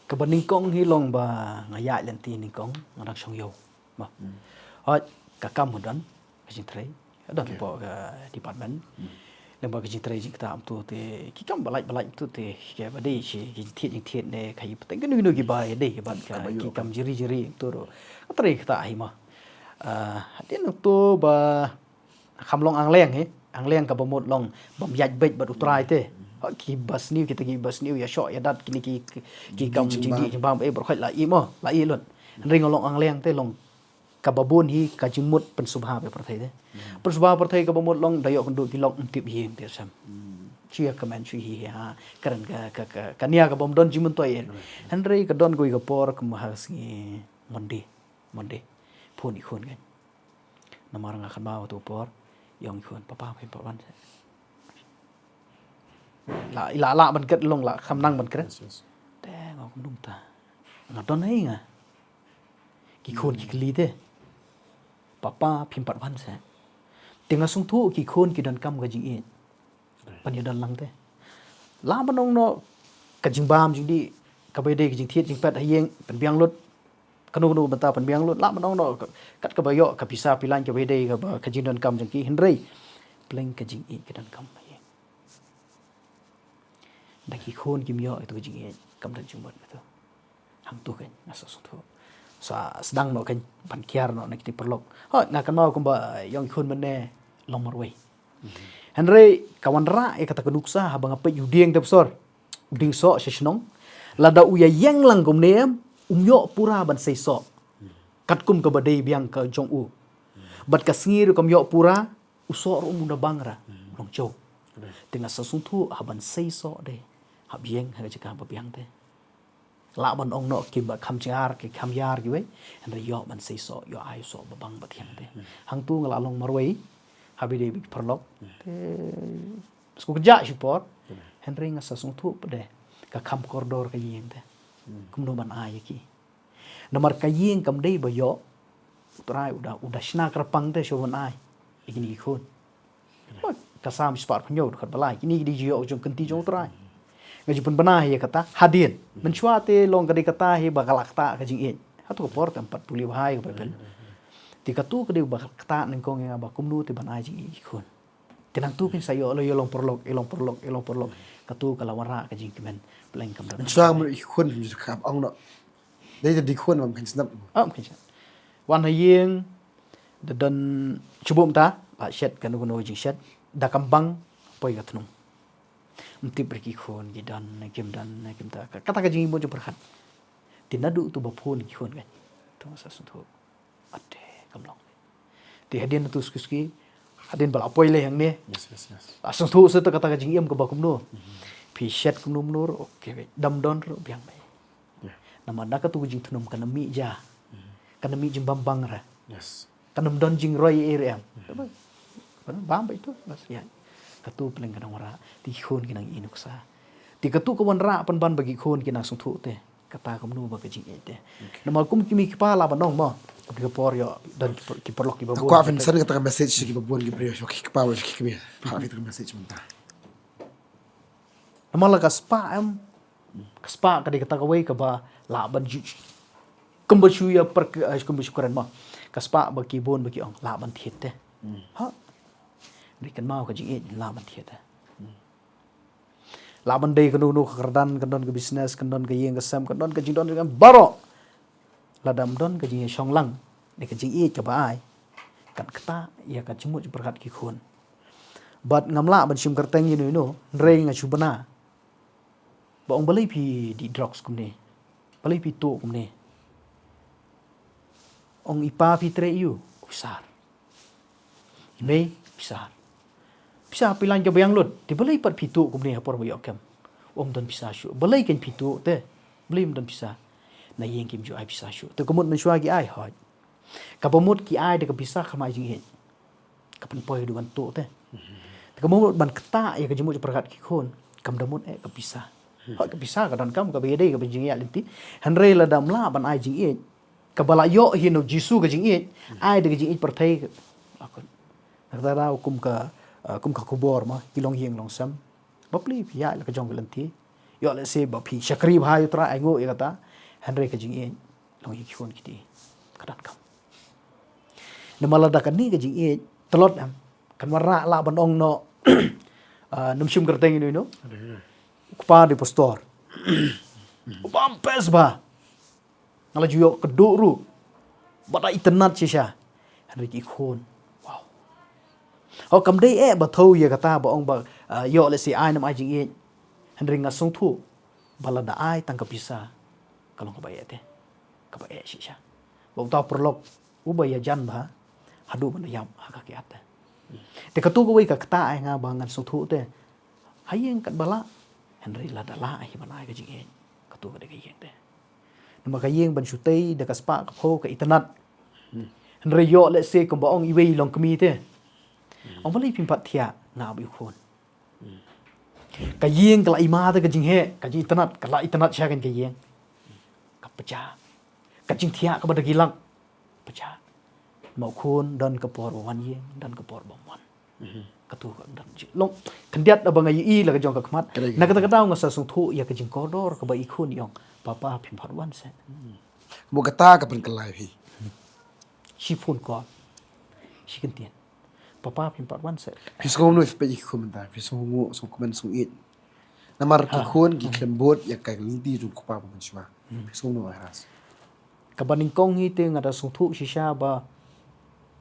Kaba nyngkong hi long ba nga ïaid lynti nyngkong nga dang shong ïew. Ba. Hoi ka kam u don ka jingtrei. Ka don po ka department. Lem ba ka jingtrei jingkata am tu te ki kam balai balai tu te ki ba dei shi ki jingthied jingthied ne ka i pateng kinu kinu ki ba ïa dei ki ba ki kam jiri jiri tu ro. Ka trei kata hi ma. Hadien tu ba Kham long angleng hi, angleng kaba mut long bym ïaid beit bad u trai te. Ki ba sniew kita ki ba sniew ïa shoh ïa dat kini ki ki kam jingdih jingbam eh baroh khoit la i mo la i lut. Hynrei nga long angleng te long kaba bun hi ka jingmut pynsngewbha ba pyrthei te. Pynsngewbha pyrthei kaba mut long da ïoh kynduh ki long ym tip ïing te sem. Shu ïa kmen shu hi ha kren ka ka ka nia ka bym don jingmyntoi. Hynrei ka don kawei ka por kumba ha sngi Monday Monday phone i khun kan. Namar nga kynmaw tu por ïong i khun papa phim pat wan. La la la ban kret long la kham nang ban kret. Te nga kum dum ta. Nga don ei nga. Ki khun ki kli te. Papa phim pat wan se. Te nga sngewthuh ki khun ki don kam ka jingïeit. Ban ïa don lang te. La ban ong noh ka jingbam jingdih kaba ïadei ka jingthied jingpet ha ïing pynbiang lut. Kano kano bynta pynbiang lut la ban ong noh kat kaba ïoh ka pisa pilan kaba ïadei kaba ka jingdonkam jong ki hynrei pleng ka jingïeit ka donkam ha ïing. Da ki khun kim ïoh ïa tu ka jingïeit kam don jingmut ïa tu. Hangtu kan nga sa sngewthuh. Sa sdang noh kan ban kiar noh na kiti paralok. Hoi nga kynmaw kumba ïong i khun mynne long marwei. Hynrei ka wanrah ïa kata ka nuksa haba nga peit u dieng te pastor. U dieng soh sha shnong. Lada u ïa ïeng lang kumne em um ïoh pura ban sei soh. Katkum kaba dei biang ka jong u. Bad ka sngi ruh kam ïoh pura u soh ruh um da bang ra. Long chew. Te nga sa sngewthuh haban sei soh de hap ïeng ha ka jaka ba biang te. Lah ban ong noh ki ba kham jngar ki kham ïar kiwei. Hynrei ïoh ban sei soh ïoh ai soh ba bang ba thiang te. Hangtu nga la long marwei. Habi dei bik paralok. Te sku kjah shi por. Hynrei nga sa sngewthuh pde ka kham kordor ka ïing te. Kumno ban ai ïa ki. Namar ka ïing kam dei ba ïoh. U Trai u da u da shna kyrpang te shu ban ai ïa kine ki khun. Ka Salm spah phew dkhot ba lai kine ki dei jingïoh jong kynti jong U Trai. Nga ju pynbna hi ïa kata hadien. Mynshuwa te long ka dei kata hi ba ka la ktah ka jingïeit. Hato ka por te em pat pule bha ïa ka Baibl. Te katu ka dei ba ka la ktah nyngkong ïa nga ba kumno te ban ai jingïeit ki khun. Te nangtu phin sa ïoh la ïa long paralok, ïa long paralok, ïa long paralok. Katu ka la wanrah ka jingkmen. Pleng kam don. Mynshuwa mut ki khun, ka ong noh. Dei te ki khun bam khein snap. Ah, khein snap. Wan ha ïing, da don shu buh mynta, la shet kano kano jingshet, da kam bang, poi ka tnum. Ym tip re ki khun, ki don, kim don, kim ta. Ka-, kata ka jingmut jingpyrkhat. Te naduh tu ba phone ki khun kan. Tu nga sa sngewthuh. Ade, kam long. Te hadien tu suki suki, hadien ba la poi leh hangne. Yes, yes, yes. La sngewthuh sa ta kata ka jingim kaba kumno. Phi shet kumno kumno, okay, wei. Dam don ruh biang wei. Yeah. Namar da katu ka jingtnum kan ym mih ja. Kan ym mih jingbam bang ra. Yes. Kan ym don jingroi ei ei ruh em. Bam beit tu, bas, ïa. Katu pleng ka nang wanrah. Te ki khun ki nang ïohi nuksa. Te katu ka wanrah pynban ba ki khun ki nang sngewthuh te. Kata kumno ba ka jingïeit te. Okay. Namar kum ki mei ki pa lah ban ong mo. Ka por ïoh don ki par-, ki paralok kiba bun. Kwah phin send kata ka message sha kiba bun ki briew, sha ki kpa, sha ki kmie. Phah kata ka message mynta. Namar la ka spah em. Ka spah ka dei kata kawei kaba lah ban ju, kumba shu ïa per, eh, kumba shu kren mo. Ka spah ba ki bun ba ki ong lah ban thied te. Ha. Dei kynmaw ka jingïeit lah ban thied te. Lah ban dei kano kano ka kyrdan, kan don ka business, kan don ka ïing ka sem, kan don ka jingdon jingem baroh. Lada ym don ka jingïashong lang, ne ka jingïeit kaba ai, kan ktah ïa ka jingmut jingpyrkhat ki khun. Bad ngam lah ban shim kyrteng ïa uno uno, hynrei nga shu bna. Ba ong balei phi dih drugs kumne. Balei phi tuh kumne. Ong i pa phi trei ïa u, officer. I mei, officer. Officer phi lain ka biang lut. Te balei pat phi tuh kumne ha por ba ïoh kem. Ym don pisa shuh. Balei kein phi tuh te. Balei ym don pisa. Na ïing kim ju ai pisa shuh. Te ka mut mynshuwa ki ai hoi. Kaba mut ki ai da ka pisa kam ai jingïeit. Ka pynpoi haduh ban tuh te. Te ka mut ban ktah ïa ka jingmut jingpyrkhat ki khun. Kam da mut eh ka pisa. Hoi ka pisa ka donkam kaba ïadei kaba jingïaid lynti. Hynrei lada ym lah ban ai jingïeit. Kaba la ïoh hi na u Jisu ka jingïeit. Ai da ka jingïeit pyrthei. Akut. Nangta da kum ka, eh, kum ka khubor ma, ki long ïing long sem. Bapli phi ïaid la ka jong ka lynti. Ïoh lehse ba phi shakri bha ïa u Trai, ai nguh ïa kata. Hynrei ka jingïeit long ïa ki khun kiti. Ka donkam. Namar lada kane ka jingïeit tlot em. Kan wanrah lah ban ong noh. Ah, nym shim kyrteng ïa uno uno. U kpa dei pastor. U bam pes bha. Nga la ju ïoh kduh ruh. Bad la itynnad shisha. Hynrei ki khun. Wow. Ho kam dei eh ba thew ïa kata ba ong ba, ah, ïoh lehse ai ne ym ai jingïeit. Hynrei nga sngewthuh. Ba lada ai tang ka pisa. Ka long kaba eh te. Kaba eh shisha. Ba uta u paralok. Uba ïajan bha. Haduh ban ïap ha ka kiad te. Te katu kawei ka ktah ïa nga ba ngan sngewthuh te. Ha ïing katba lah. Hynrei lada lah hi ban ai ka jingïeit. Katu ka dei ka ïing te. Namar ka ïing ban shu tei da ka spah ka phew ka itynnad. Hynrei ïoh lehse kumba ong iwei i longkmie te. Ong balei phim pat thiah nga ap ïa u khun. Ka ïing ka la i ma te ka jingheh, ka jingitynnad, ka la itynnad sha ka ïing. Ka pyrshah. Ka jingthiah kaba da ki lak. Pyrshah. Ma u khun don ka por ba wan ïing, don ka por ba wan. Katu ka don ji. Long khyndiat ba nga ïohi la ka jong ka khmat. Ka dei. Na kata ka daw nga sa sngewthuh ïa ka jingkordor kaba i khun i ong. Papa phim pat wan seh. Mo kata ka pynkylla phi. Shi phone call. Shi kyntien. Papa phim pat wan seh. Phi sngew kumno phi peit ïa ki khun mynta. Phi sngew nguh, sngew kmen, sngew ïeit. Namar ki khun ki khlem bud ïa ka lynti jong u kpa ba mynshuwa. Phi sngew kumno, Ras? Kaba nyngkong hi te nga da sngewthuh shisha ba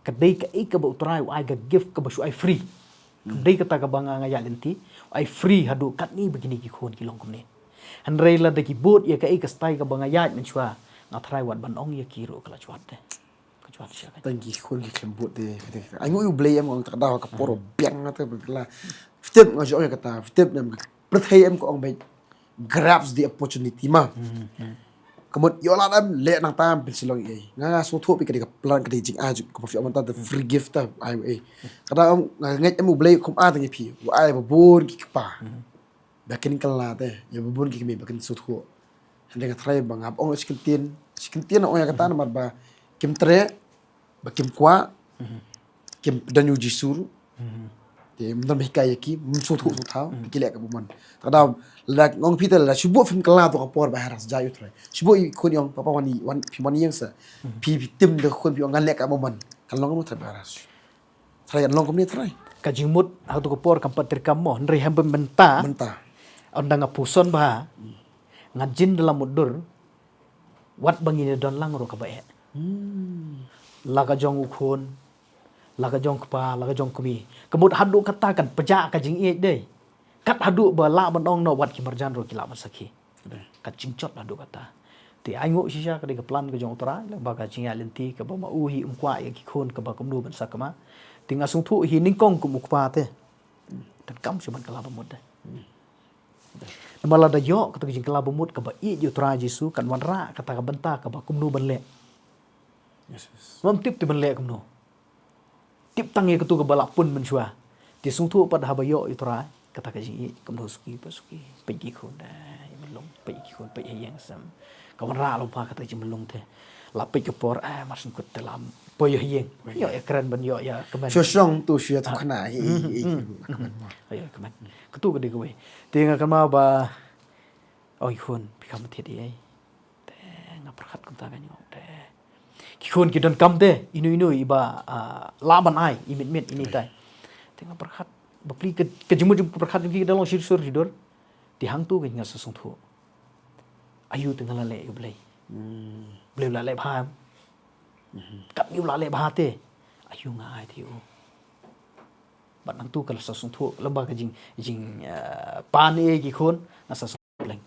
ka dei kaei kaba u Trai u ai ka gift kaba shu ai free. Kam dei kata kaba nga nga ïaid lynti, u ai free haduh katne ba kine ki khun ki long kumne. Hynrei lada ki bud ïa kaei ka style kaba nga ïaid mynshuwa, nga tharai wat ban ong ïa ki ruh ka la jwat te. Ka jwat shisha ka. Tang ki khun ki khlem bud te, te, te. Ai nguh ïa U Blei em, ong ta ka daw ka por biang te ba la. Fitip nga ju ong ïa kata, fitip ne em ka pyrthei em ka ong beit grabs the opportunity ma. Ka mut ïoh lad em leh nangta em phin sa long ei. Nga nga sngewthuh phi ka dei ka plan ka dei jingai jong ka pyrthei mynta the free gift ta ai ei. Ka daw em nga ngeit em U Blei kum ai tang ïa phi. U ai ba bun ki kpa. Ba kin kylla te, ïa ba bun ki kmie ba kin sngewthuh. Hynrei nga tharai ba nga ong shi kyntien, shi kyntien ong ïa kata namar ba kim treh, ba kim kwah, kim don ïa U Jisu ruh. Te ym don ba hikai ïa ki, ym sngewthuh sngewthaw, ki leh ka bymman. Te ka daw, lada nga ong phi te lada shu buh phim kylla to ka por ba hera sha jai u Trai. Shu buh i khun ïong, papa wan i, wan, phim wan ïeng sa. Phi, phi tim da khun phi ong ngan leh ka bymman. Kan long kumno Trai ba hera. Trai kan long kumne Trai. Ka jingmut ha to ka por kam pat treikam mo, hynrei haba mynta. Mynta. Ynda nga puson bha. Nga jin da la mutdur. Wat ba ngin ïa don lang ruh kaba eh. Hmm. La ka jong u khun, la ka jong kpa, la ka jong kmie. Ka mut haduh kata kan pynjah ka jingïeit dei. Kat haduh ba lah ban ong noh wat ki marjan ruh ki lah ban sakhi. Dei. Ka jingjot haduh kata. Te ai nguh shisha ka dei ka plan ka jong u Trai, lem bad ka jingïaid lynti kaba ma u hi um kwah ïa ki khun kaba kumno ban sakma. Te nga sngewthuh hi nyngkong kum u kpa te. Donkam shu ban kylla ba mut dei. Namar lada ïoh kata ka jingkylla ba mut kaba ïeit ïa u Trai Jisu kan wanrah kata ka bynta kaba kumno ban leh. Yes, yes. Ngam tip te ban leh kumno. Tip tang ïa katu kaba la pun mynshuwa. Te sngewthuh pat haba ïoh ïa u Trai kata ka jingïeit kumno suki pa suki. Peit ki khun da ïa myllung, peit ki khun, peit ha ïing sem. Ka wanrah lypa kata ka jingmyllung te. La peit ka por, eh, mar syn kut te lam poi ha ïing. Ïoh ïa kren ban ïoh ïa kmen. Shu shong tu shu ïa tu khana hi. Ïoh ïa kmen. Katu ka dei kawei. Te nga kynmaw ba oi khun, phi kham thied ei. Te nga pyrkhat kumta ka ñiong te. Ki khun ki donkam te, ino ino iba, ah, lah ban ai, i mit mit ini tai. Te nga pyrkhat, bapli ka, ka jingmut jingpyrkhat jong ki da long shisur shisur. Te hangtu ka nga sa sngewthuh. Aïu te nga la leh ïa u Blei. Hmm. Blei u la leh bha. Katne u la leh bha te. Aïu nga ai te u. Bad nangtu ka la sa sngewthuh, lem bad ka jing, jing, eh, pan ïa ki khun, nga sa sngewthuh pleng.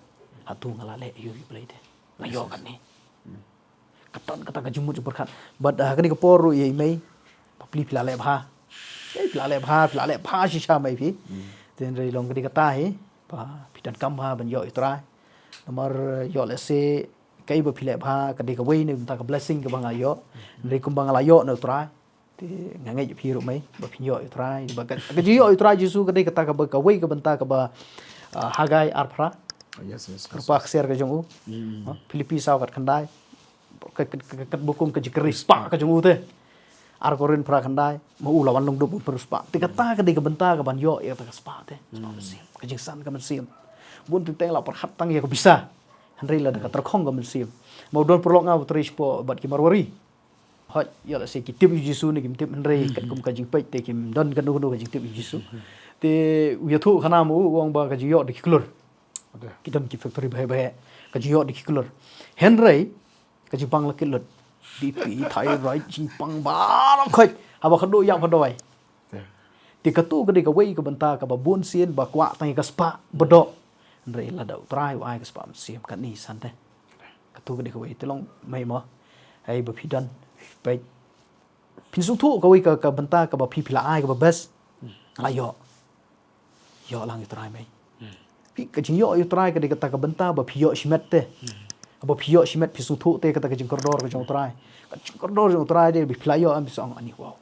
Hatu nga la leh ïa u Blei te. Nga ïoh katne. Ka don kata ka jingmut jingpyrkhat. Bad, eh, kane ka por ruh ïa i mei. Bapli phi la leh bha. Eh, phi la leh bha, phi la leh bha shisha mei phi. Te hynrei long ka dei kata hi. Ba phi donkam bha ban ïoh ïa u Trai. Namar ïoh lehse kaei ba phi leh bha, ka dei kawei na ka bynta ka blessing kaba nga ïoh. Hynrei kumba nga la ïoh na u Trai. Te nga ngeit ïa phi ruh mei, ba phin ïoh ïa u Trai, ba ka, ka jingïoh ïa u Trai Jisu ka dei kata kaba kawei ka bynta kaba, ah, Hagai arphra. Oh, yes, yes, yes. Kyrpad ksiar ka jong u. Hmm. Ha, Philippi saw khatkhyndai. Ka, ka, ka, ka, ka bukum ka jingkyrpad ka jong u te. Ar Korinth phra khyndai, ma u la wan long duk u pyrspah. Te kata ka dei ka bynta kaban ïoh ïa kata ka spah te. Spah mynsiem, ka jingsan ka mynsiem. Bun teng teng la pyrkhat tang ïa ka pisa. Hynrei lada ka tyrkhong ka mynsiem. Ma u don paralok nga u trei shapoh bad ki Marwari. Hooid, ïoh lehse ki tip ïa u Jisu ne kim tip hynrei katkum ka jingpeit te kim don kano kano ka jingtip ïa u Jisu. Te u ïathuh khana ma u, u ong ba ka jingïoh da ki klur. Ki don ki factory bha bha. Ka jingïoh da ki klur. Hynrei ka jingpang la kit lut. B P, thyroid, jingpang baroh khoit. Haba ka duh ïap ka dawai. Te katu ka dei kawei ka bynta kaba bun sien ba kwah tang ïa ka spah ba doh. Hynrei lada u Trai u ai ka spah mynsiem katne san te. Katu ka dei kawei te long mei mo. Hei ba phi don, phi peit. Phin sngewthuh kawei ka, ka bynta kaba phi phi la ai kaba best. Nga la ïoh. Ïoh lang ïa u Trai mei. Phi ka jingïoh ïa u Trai ka dei kata ka bynta ba phi ïoh shimet te. Ba phi ïoh shimet phi sngewthuh te kata ka jingkordor ka jong u Trai. Ka jingkordor jong u Trai de ba phi la ïoh em phi sa ong ani wow.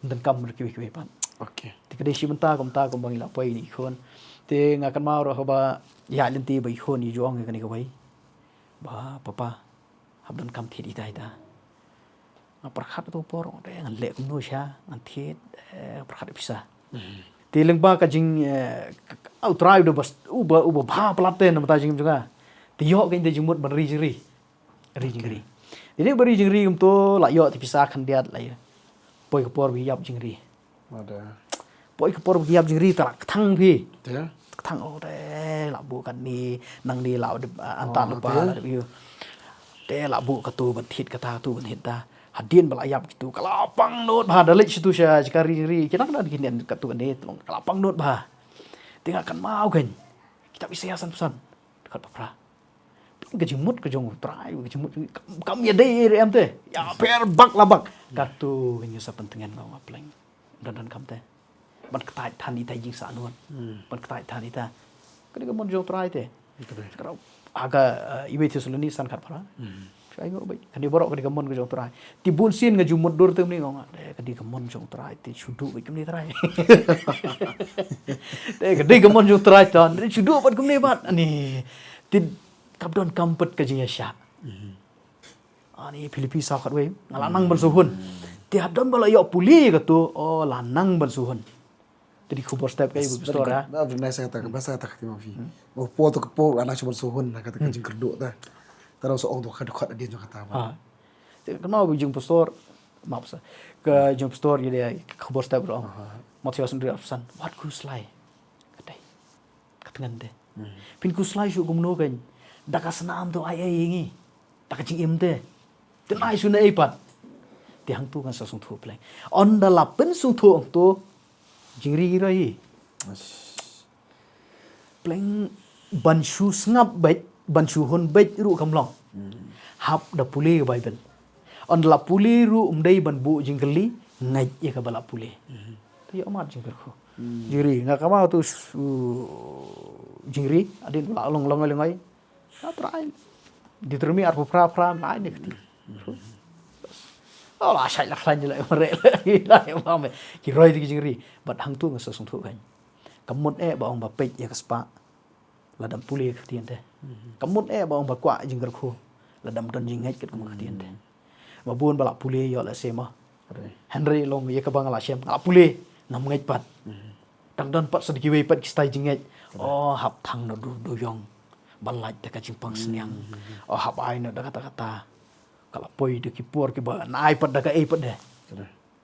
Donkam ruh kiwei kiwei pat. Okay. Te ka dei shi bynta kumta kumba ngi la poi ïa i khun. Te nga kynmaw ruh haba ïaid lynti bad i khun i ju ong ïa kane kawei. Ba papa. Hap donkam thied ita ita. Nga pyrkhat tu por, te ngan leh kumno sha, ngan thied, eh, pyrkhat pisa. Te lyngba ka jing, eh, ka, ka, u Trai uba, uba, uba bha palat te na bynta jingim jong nga. Te ïoh kein te jingmut ban ri jingri. Ri jingri. Te dei ba ri jingri kumto, la ïoh te pisa khyndiat la ïoh. Poi ka por ba ïap jingri. Mada. Poi ka por ba ki ïap jingri te la kthang phi. Te? Kthang, oh, te la buh katne, nangne la dep, ah, antan lypa, la dep ïoh. Te la buh katu ban thied kata, katu ban thied kata. Hadien ba la ïap kitu, ka la pang nud bha, da leit shitu sha jaka ri jingri, ki nang da ki nen katu kane, te long ka la pang nud bha. Te nga kynmaw kein. Kita pisa ïa san phew san. Khat ba phra. Ka jingmut ka jong u Trai, ka jingmut kam, kam ïadei ruh em te. Ïa pher bak la bak. Katu ngi sa pyntngen nga, nga pleng. Don don kam te. Ban ktai than ita jingsah nun. Ban ktai than ita. Ka dei ka mon jong u Trai te. Ka dei. Ka dei. Ha ka, eh, iwei Thessaloni san khat phra. Shai ngo bai. Ka dei baroh ka dei ka mon ka jong u Trai. Te bun sien nga ju mutdur te mynne nga ong, eh, ka dei ka mon jong u Trai te shu duh bad kumne Trai. Te ka dei ka mon jong u Trai te shu duh bad kumne bad. Ani te kap don kam pat ka jingïashah. Ani Philippi saw khatwei nga la nang ban shu hun. Te hadon ba la ïoh pule katu, oh, la nang ban shu hun. Te dei khubor step ka i ba pastor ha. Ba bnai sa kata ka ba sa kata ka ti ma phi. Mo po to ka po la na chuban suhun na kata ka jingkyrduh ta. Ta dang sa ong to ka dkhot adin jong kata ba. Ha. Te ka ma ba jing pastor ma psa. Ka jing pastor ïa dei khubor step ro. Matthias hynriew arphew san. Wat khuslai. Ka dei. Ka tngan te. Phin khuslai shu kumno kan. Da ka snam to ai ai ngi. Da ka jingim te. Te nai shu ne ei pat. Te hangtu kan sa sngewthuh pleng. Ynda la pynsngewthuh hangtu. Jingri ri. Pleng ban shu sngap beit, ban shu hun beit ruh kam long. Hap da pule ka Bible. Ynda la pule ruh ym dei ban buh jingkylli, ngeit ïa kaba la pule. Te ïoh mat jingkyrkhu. Jingri, nga kama tu s-, u, jingri, adin la long long long ai. Nga trai. Deuteronomi arphew phra phra, la ai ne kti. Oh, la shai la khlaiñ la mare la, la, la, la, ki roi te ki jingri. Bad hangtu nga sa sngewthuh kan. Ka mut eh ba ong ba peit ïa ka spah. Lada ym pule ka ktien te. Ka mut eh ba ong ba kwah jingkyrkhu. Lada ym don jingngeit katkum ka ktien te. Ba bun ba la pule ïoh la sema. Hynrei long ïa kaba nga la shem. Nga la pule. Ngam ngeit pat. Dang don pat sa da kiwei pat ki style jingngeit. Oh, hap thang na du, du yong. Ban lait da ka jingpang sniang. Oh, hap ai na da kata kata. Ka la poi da ki por kiba nai pat da ka ei pat de.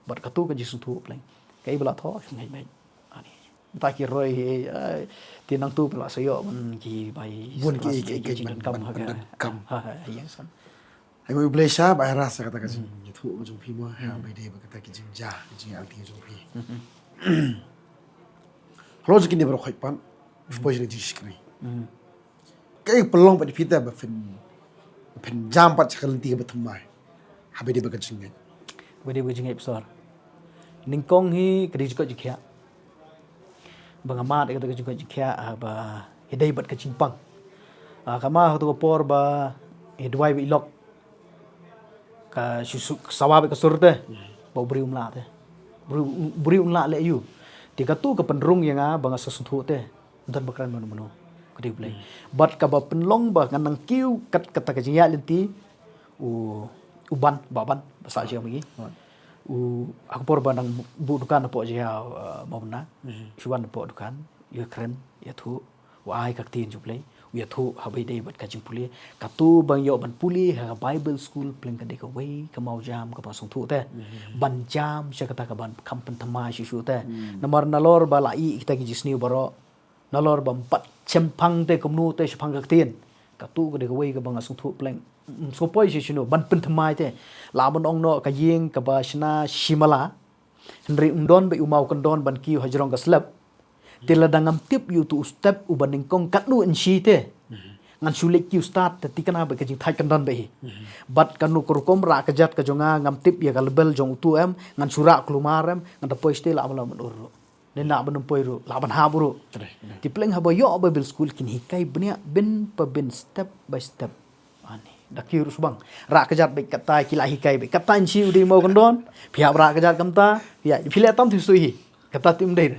Bad katu ka jingsngewthuh pleng. Ka i ba la thoh, shu ngeit beit. Ani. Mynta ki roi hi, eh, ti nangtu ba la sa ïoh ban ki bai. Bun ki, ki, ki, ki, jingdonkam ban, ha ka, ban donkam. Ha, ha, ha, ïa san. Ai mo i Blei sha ba ai ras kata ka jing, ïathuh ka jong phi mo, ha, bai dei ba kata ki jingjia, ki jingïaid lynti jong phi. Hlo jong kine baroh khoit pat, phi poi jong ka jingshakri. Kaei pynlong pat ïa phi te ba phin, ba phin jam pat sha ka lynti kaba thymmai. Haba dei bad ka jingngeit. Haba dei bad ka jingngeit pastor. Nyngkong hi ka dei jingkoit jingkhiah. Ba nga mad ïa kata ka jingkoit jingkhiah, ah, ba hi dei bad ka jingpang. Ah, kama ha katu ka por ba hi duwai ba i lok. Ka shu, shu sawa bad ka sur te. Ba u briew um lah te. Briew, briew um lah leh ïa u. Te katu ka pynrung ïa nga ba nga sa sngewthuh te. Don ba kren mano mano. Ka dei U Blei. Bad kaba pynlong ba ngan nang kiew kat kata ka jingïaid lynti u, u Ban, Bah Ban, ba sah jia ma ngi. U, ha ka por ba nang buh dukan hapoh jia, uh, Mawbynna. Shu wan hapoh dukan, ïa kren, ïathuh, u ai ka ktien jong U Blei, u ïathuh haba ïadei bad ka jingpule. Katu ba nga ïoh ban pule ha ka Bible school, pleng ka dei kawei ka mawjam kaba sngewthuh te. Ban jam sha kata kaban kham pynthymmai shuh shuh te. Namar nalor ba la ïoh kita ki jingsniew baroh. Nalor bym pat shemphang te kumno te shaphang ka ktien. Katu ka dei kawei kaba nga sngewthuh pleng. Ym sngewpoi shi shano ban pynthymmai te. Lah ban ong noh ka ïing kaba shna shimala. Hynrei ym don beit u maw kyndon ban kiew hajrong ka slep. Te lada ngam tip ïa utu u step uba nyngkong katno inshi te. Ngan shu leit kiew stad te thikna beit ka jingthait kyndon beit hi. Bad kano ka rukom rah kjat ka jong nga ngam tip ïa ka level jong utu em, ngan shu rah kulmar em, ngan da poi shatei lah ban lah ban ur ruh. Ne lah ban ym poi ruh, lah ban hap ruh. Te pleng haba ïoh Bible school kin hikai bniah bin pa bin step by step. Ani, da kiew ruh shu bang. Rah kjat beit katta ki la hikai beit. Katta inshi u dei maw kyndon. Phi hap rah kjat kumta. Phi hap, phi leh tam ti sui hi. Katta tim dei.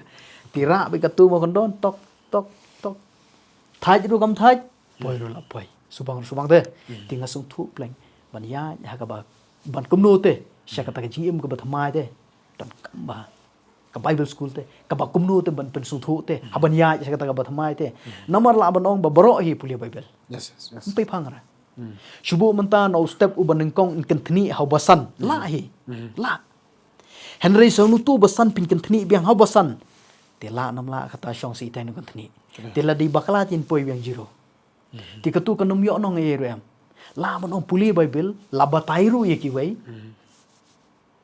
Ti rah beit katu maw kyndon. Tok, tok, tok. Thait ruh kam thait. Poi ruh la poi. Shu bang, shu bang te. Ti nga sngewthuh pleng. Ban ïaid ha kaba. Ban kumno te. Sha kata ka jingim kaba thymmai te. Donkam ba. Ka Bible school te, kaba kumno te ban pynsngewthuh te, ha ban ïaid sha kata kaba thymmai te. Namar lah ban ong ba baroh hi pule Bible. Ym pei phang ra. Shu buh mynta na u step uba nyngkong yn kynthni ha uba san. Lah hi. Lah. Hynrei sa utu uba san phin kynthni biang ha uba san. Te lah nam lah kata shong sa itai nu kynthni. Te la dei bakla tin poi biang zero. Te katu kan ym ïoh nong ei ruh em. Lah ban ong pule Bible, la batai ruh ïa kiwei.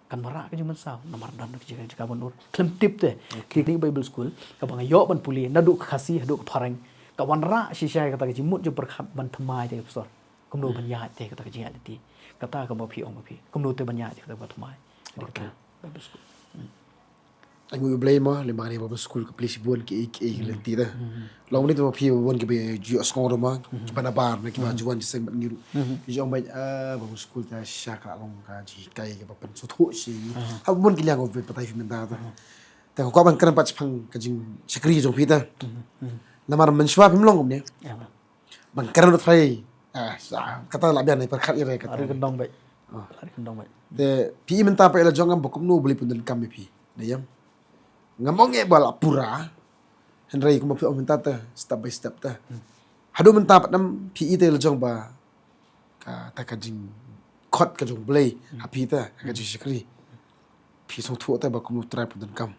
Kan marah ka jingmynsaw, namar don ka jaka, jaka ban ur. Khlem tip te, ki ni Bible school, kaba nga ïoh ban pule, naduh ka Khasi, haduh ka Phareng. Ka wanrah shisha ïa kata ka jingmut jingpyrkhat ban thymmai te pastor. Kumno ban ïaid te kata ka jingïaid te. Kata kaba phi ong ma phi. Kumno te ban ïaid te kata kaba thymmai. Kata Bible school. Ai mo U Blei mo, lymne nga Bible school ka plie shibun ki, ki, ki lynti te. Long ni te ma phi bun kiba ju ïohsngew ruh ma, kiba nabar na kiba ju wan jingïaseng bad ngi ruh. Ki ju ong ba, ah, Bible school te shisha ka long ka jinghikai kaba pynsngewthuh shi. Ha bun ki liang ba phi batai phi mynta te. Te ko ban kren pat shaphang ka jingshakri jong phi te. Namar mynshuwa phim long kumne. Ban kren ruh trai. Ah, sa, kata la biang ne pyrkhat ïa re kata. Ari kyndong beit. Ari kyndong beit. Te phi mynta pat la jong ngam ba kumno U Blei pyndonkam ïa phi. Dei ïam. Ngam ong eh ba la pura. Hynrei kumba phi ong mynta te, step by step te. Haduh mynta pat nam phi i te la jong ba ka, ta ka jingkhot ka jong Blei ha phi te, ha ka jingshakri. Phi sngewthuh te ba kumno U Trai u pyndonkam.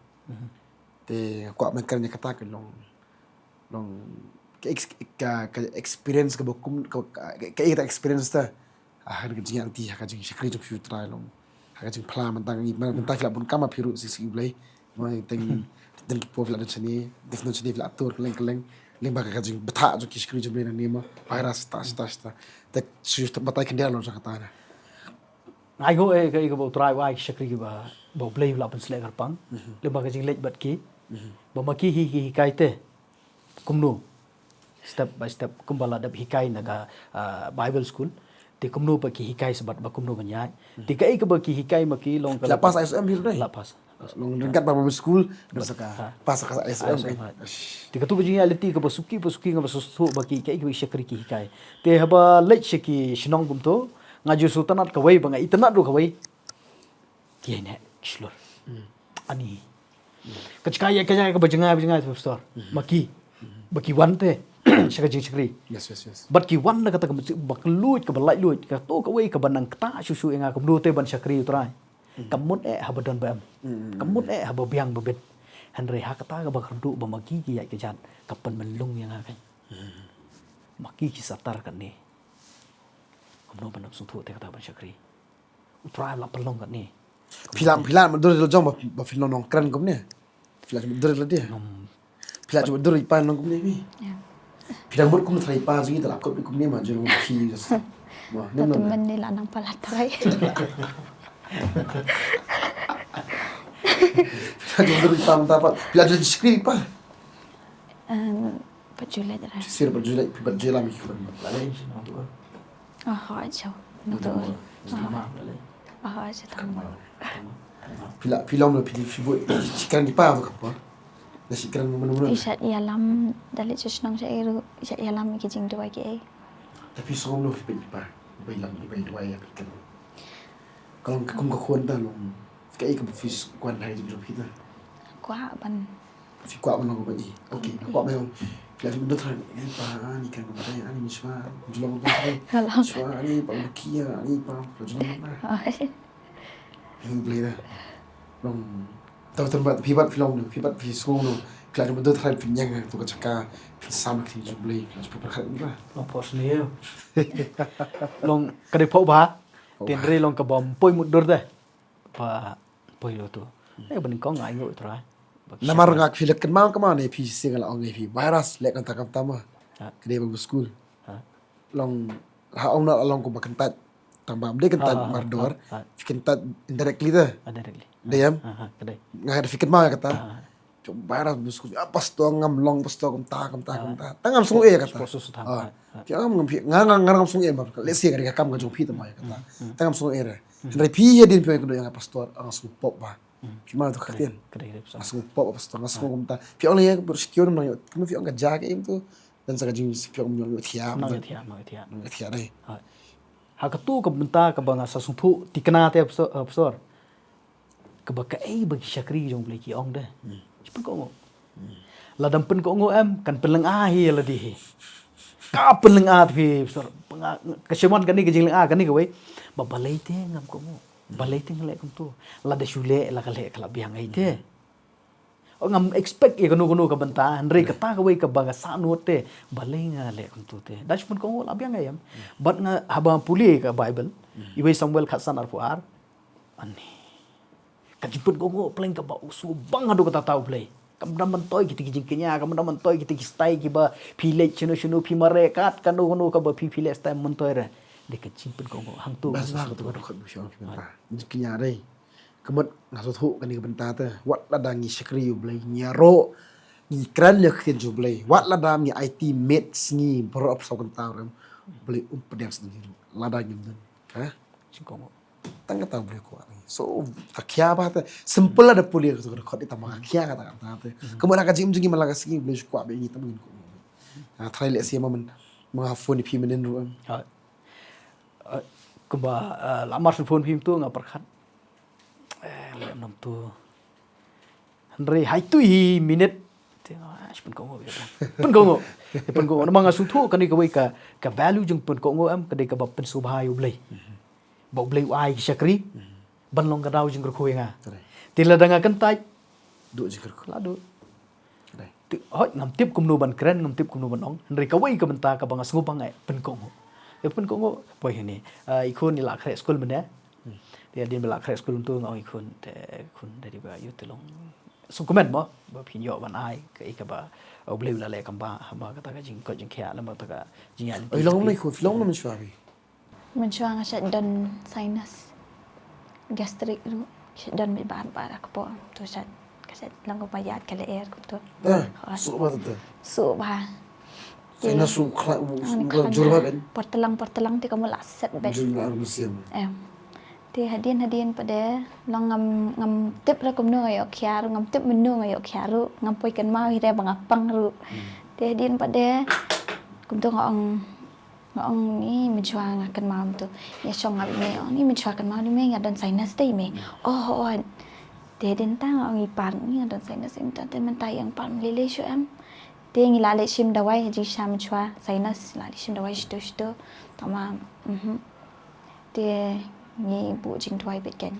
Te kwah ban kren ïa kata ka long, long ka ex-, ka, ka experience kaba kum, ka, ka, ka, ka experience te. Ah, ha ka jingïaid lynti, ha ka jingshakri jong phi U Trai long. Ha ka jingphla mynta ngi, mynta phi la bun kam ma phi ruh shisha U Blei. Mynta teng, teng ki por phi la don shane, dep don shane phi la atur kylleng kylleng. Lyngba ka jingbthah jong ki shakri jong U Blei nangne mo. Virus ta ta ta. Te shu batai khyndiat long jong kata na. Nga ai ho eh ka, eh, kaba U Trai u ai ki shakri kiba, ba U Blei u la pynsleh kyrpang. Lyngba ka jingleit bad ki. Ba ma ki hi, hi, hikai te. Kumno? Step by step, kumba la dep hikai na ka, ah, Bible school. Te kumno ba ki hikai sa bad ba kumno ban ïaid. Te kaei kaba ki hikai ma ki long ka la pass I S M hi ruh dei? La pass. Long ryngkat ba Bible school, bad, sa ka, ha, pass ka I S M, I S M, kan? Ha. Te katu ka jingïaid lynti kaba suki, ba suki, nga ba sngewthuh ba ki, kaei kaba ki shakri ki hikai. Te haba leit sha ki shnong kumto, nga ju sngewtynnat kawei ba nga itynnat ruh kawei. Ki ïaineh, ki shlur. Ani. Ka jaka ïa, ka jaka kaba jngai, ba jngai, pastor. Ma ki. Ba ki wan te sha ka jingshakri. Yes, yes, yes. Bad ki wan da kata ka mynsiem ba kylluid, kaba laitluid. Kato kawei kaba nang ktah shuh shuh ïa nga kumno te ban shakri U Trai. Kam mut eh haba don ba em. Kam mut eh haba biang ba bit. Hynrei ha kata kaba kyrduh ba ma ki ki ïaid ka jat, ka pynmynlong ïa nga kan. Ma ki ki satar kane. Kumno ban ym sngewthuh te kata ban shakri. U Trai u la pynlong kane. Phi la, phi la mutdur la jong ba, ba phi long nongkren kumne. Phi la mutdur la dei. Phi la mutdur i pa long kumne phi. Phi la mut kum Trai pa jong i, te la kot kumne ma jong phi. Ma, nem, nem. Mynne la nang palat Trai. Phi la mutdur i pa mynta pat. Phi la shakri i pa. Em, pat ju leit ra. Sir pat ju leit, pat ju lam ki khun. La leit. Oh, ho, ajo. Nang tu. Oh, ajo, tang. Phi la, phi long, phi, phi buh, phi kren ki pa ka por. Da phi kren mano mano. Phi shait ïalam, da leit sha shnong sha ïa ruh, shait ïalam ki jingduwai ki ei. Da phi sngewm noh phi peit ki pa. Phi ïalam, phi peit duwai ïa phi kren. Ka long ka kum ka khun da long. Kaei kaba phi kwah ha ka jingim jong phi te? Kwah ban. Phi kwah ban long kaba i. Okay, kwah ban long. Phi la ju mutdur Trai, eh, pa, ani kan kaba dei, ani mynshuwa, ju long kaba dei. Mynshuwa, ani pa, mukia, ani pa, ju long kaba dei. Ai. Phi Blei da. Long. Tau tang ba phi bat phi long, phi bat phi sngew no. Phi la ju mutdur Trai phin ïeng ha tu ka jaka, phin sam ha ka ktien jong Blei, phi la ju pyrkhat ba. Long pos ni. Long ka dei pok ba. Pok ba. Tynrai long kaba ym poi mutdur de. Ba poi lo tu. Eh, ba nyngkong nga ainguh Trai. Namar nga phi leh kynmaw kynmaw ne phi shisha nga la ong ïa phi virus leh kata kata ma. Ha. Ka dei ba skul. Ha. Long ha ong na long kumba kyntait. Tang ba ym dei kyntait mardor. Ha. Phi kyntait indirectly te. Ah, directly. Dei em? Ha, ha, ka dei. Nga da phi kynmaw ïa kata. Ha, ha. Jong virus ba skul, ah, pastor ngam long, pastor kumta, kumta, kumta. Tang ngam sngew eh kata. Proses utama. Ah. Phi ngam, ngam phi, nga, nga, nga ngam sngew eh ba. Let's say ka dei ka kam ka jong phi tama ïa kata. Tang ngam sngew eh re. Hynrei phi ïa din phi ïa kynduh ïa nga pastor, nga sngew pop ba. Phi ma tu ka ktien. Nga sngew pop pastor, nga sngew kumta. Phi ong lei ïa ka ber sitior nang ïoh, kumno phi ong ka ja ka im tu. Dan sa ka jing phi ong nang ïoh thiah. Nang ïoh thiah, nang ïoh thiah. Nang ïoh thiah dei. Ha katu ka bynta kaba nga sa sngewthuh thikna te pastor, pastor. Kaba kaei ba ki shakri jong U Blei ki ong de. Shi pynkohnguh. Lada ym pynkohnguh em, kan pynlynga hi ïa lade hi. Ka pynlynga te phi, pastor. Ka shimon kane ka jinglynga kane kawei. Ba balei te ngam kohnguh. Balei te nga leh kumtu. Lada shu leh la ka leh ka la biang ei te. O ngam expect ïa kano kano ka bynta, hynrei kata kawei kaba nga sah nud te. Balei nga leh kumtu te. Da shi pynkohnguh la biang ei em. Bad nga haba pule ka Bible. Iwei Samuel khatsan arphew ar. Ani. Ka jingpynkohnguh pleng kaba u sngewbang haduh katta U Blei. Kam da myntoi kita ki jingkñia, kam da myntoi kita ki style kiba phi leit shano shano phi mareh kat kano kano kaba phi phi leh style myntoi re. Dei ka jingpynkohnguh hangto. Bas ba ka tu ka dkhot bu shong ki mynta. Jingkñia dei. Ka mut nga sngewthuh kane ka bynta te. Wat lada ngi shakri U Blei ngi ïaroh ngi kren ïa ka ktien jong U Blei. Wat lada ngi aiti met sngi baroh arphew saw kynta rem U Blei um pdiang sdang ngi ruh. Lada ngim don. Ha? Jingkohnguh. Tang kata U Blei u kwah ngi. So, ka khia ba te. Simple lada pule ka tu ka dkhot ita ma ka khia kata kata te. Ka mut ha ka jingim jong ngi man la ka sngi U Blei u kwah ba ngi tang ba ngin kohnguh. Ah, try leh sia ma man. Ma nga phone ïa phi mynnin ruh. Ha. Eh, kumba, eh, la mar phone ïa phi mynta nga pyrkhat. Eh, leh mynta. Hynrei ha itu i minit te nga, ah, pynkohnguh. Pynkohnguh. Pynkohnguh. Namar nga sngewthuh kane kawei ka, ka value jong pynkohnguh em, ka dei kaba pynsngewbha ïa U Blei. Ba U Blei u ai ki shakri ban long ka daw jingkyrkhu ïa nga. Te lada nga kyntait, duh jingkyrkhu. La duh. Te hooid, ngam tip kumno ban kren, ngam tip kumno ban ong. Hynrei kawei ka bynta kaba nga sngewbha nga pynkohnguh. Te pynkohnguh, poi hangne. Ah, i khun i la khreh skul mynne. Te hadien ba la khreh skul mynta nga ong i khun, te khun, dei ba ïoh te long sngewkmen mo ba phin ïoh ban ai kaei kaba U Blei u la leh, kam ba, ha ba kata ka jingkoit jingkhiah lem bad kata ka jingïaid lynti. Oi, long mynne i khun, long mynne mynshwa phi? Mynshwa nga shait don sinus, gastric ruh. Shait don beit baroh baroh ka por. To shait, ka shait long kumba ïaid ka lyer kumto. Ah, suk bha te. Suk bha. Sinus ruh khlaiñ, ruh khlaiñ jur bha beit. Por tlang por tlang te ka mut la set beit. Jur la ruh siam. Em. Te hadien hadien pat de long ngam, ngam tip re kumno nga ïoh khiah ruh, ngam tip mynno nga ïoh khiah ruh, ngam poi kynmaw hi re ba nga pang ruh. Te hadien pat de kumto nga ong, nga ong ni mynshwa nga kynmaw mynto. Ïa shong nga bad i mei, ong ni mynshwa kynmaw ni mei nga don sinus te i mei. Oh, oh. Te hadien ta nga ong i par ni nga don sinus, mynta te mynta ïa ong par lei lei shuh em. Te ngi la leit shim dawai ha jingshisha mynshwa sinus, la leit shim dawai shito shito. Tangba, mhm. Te ngi buh jingduwai beit kein.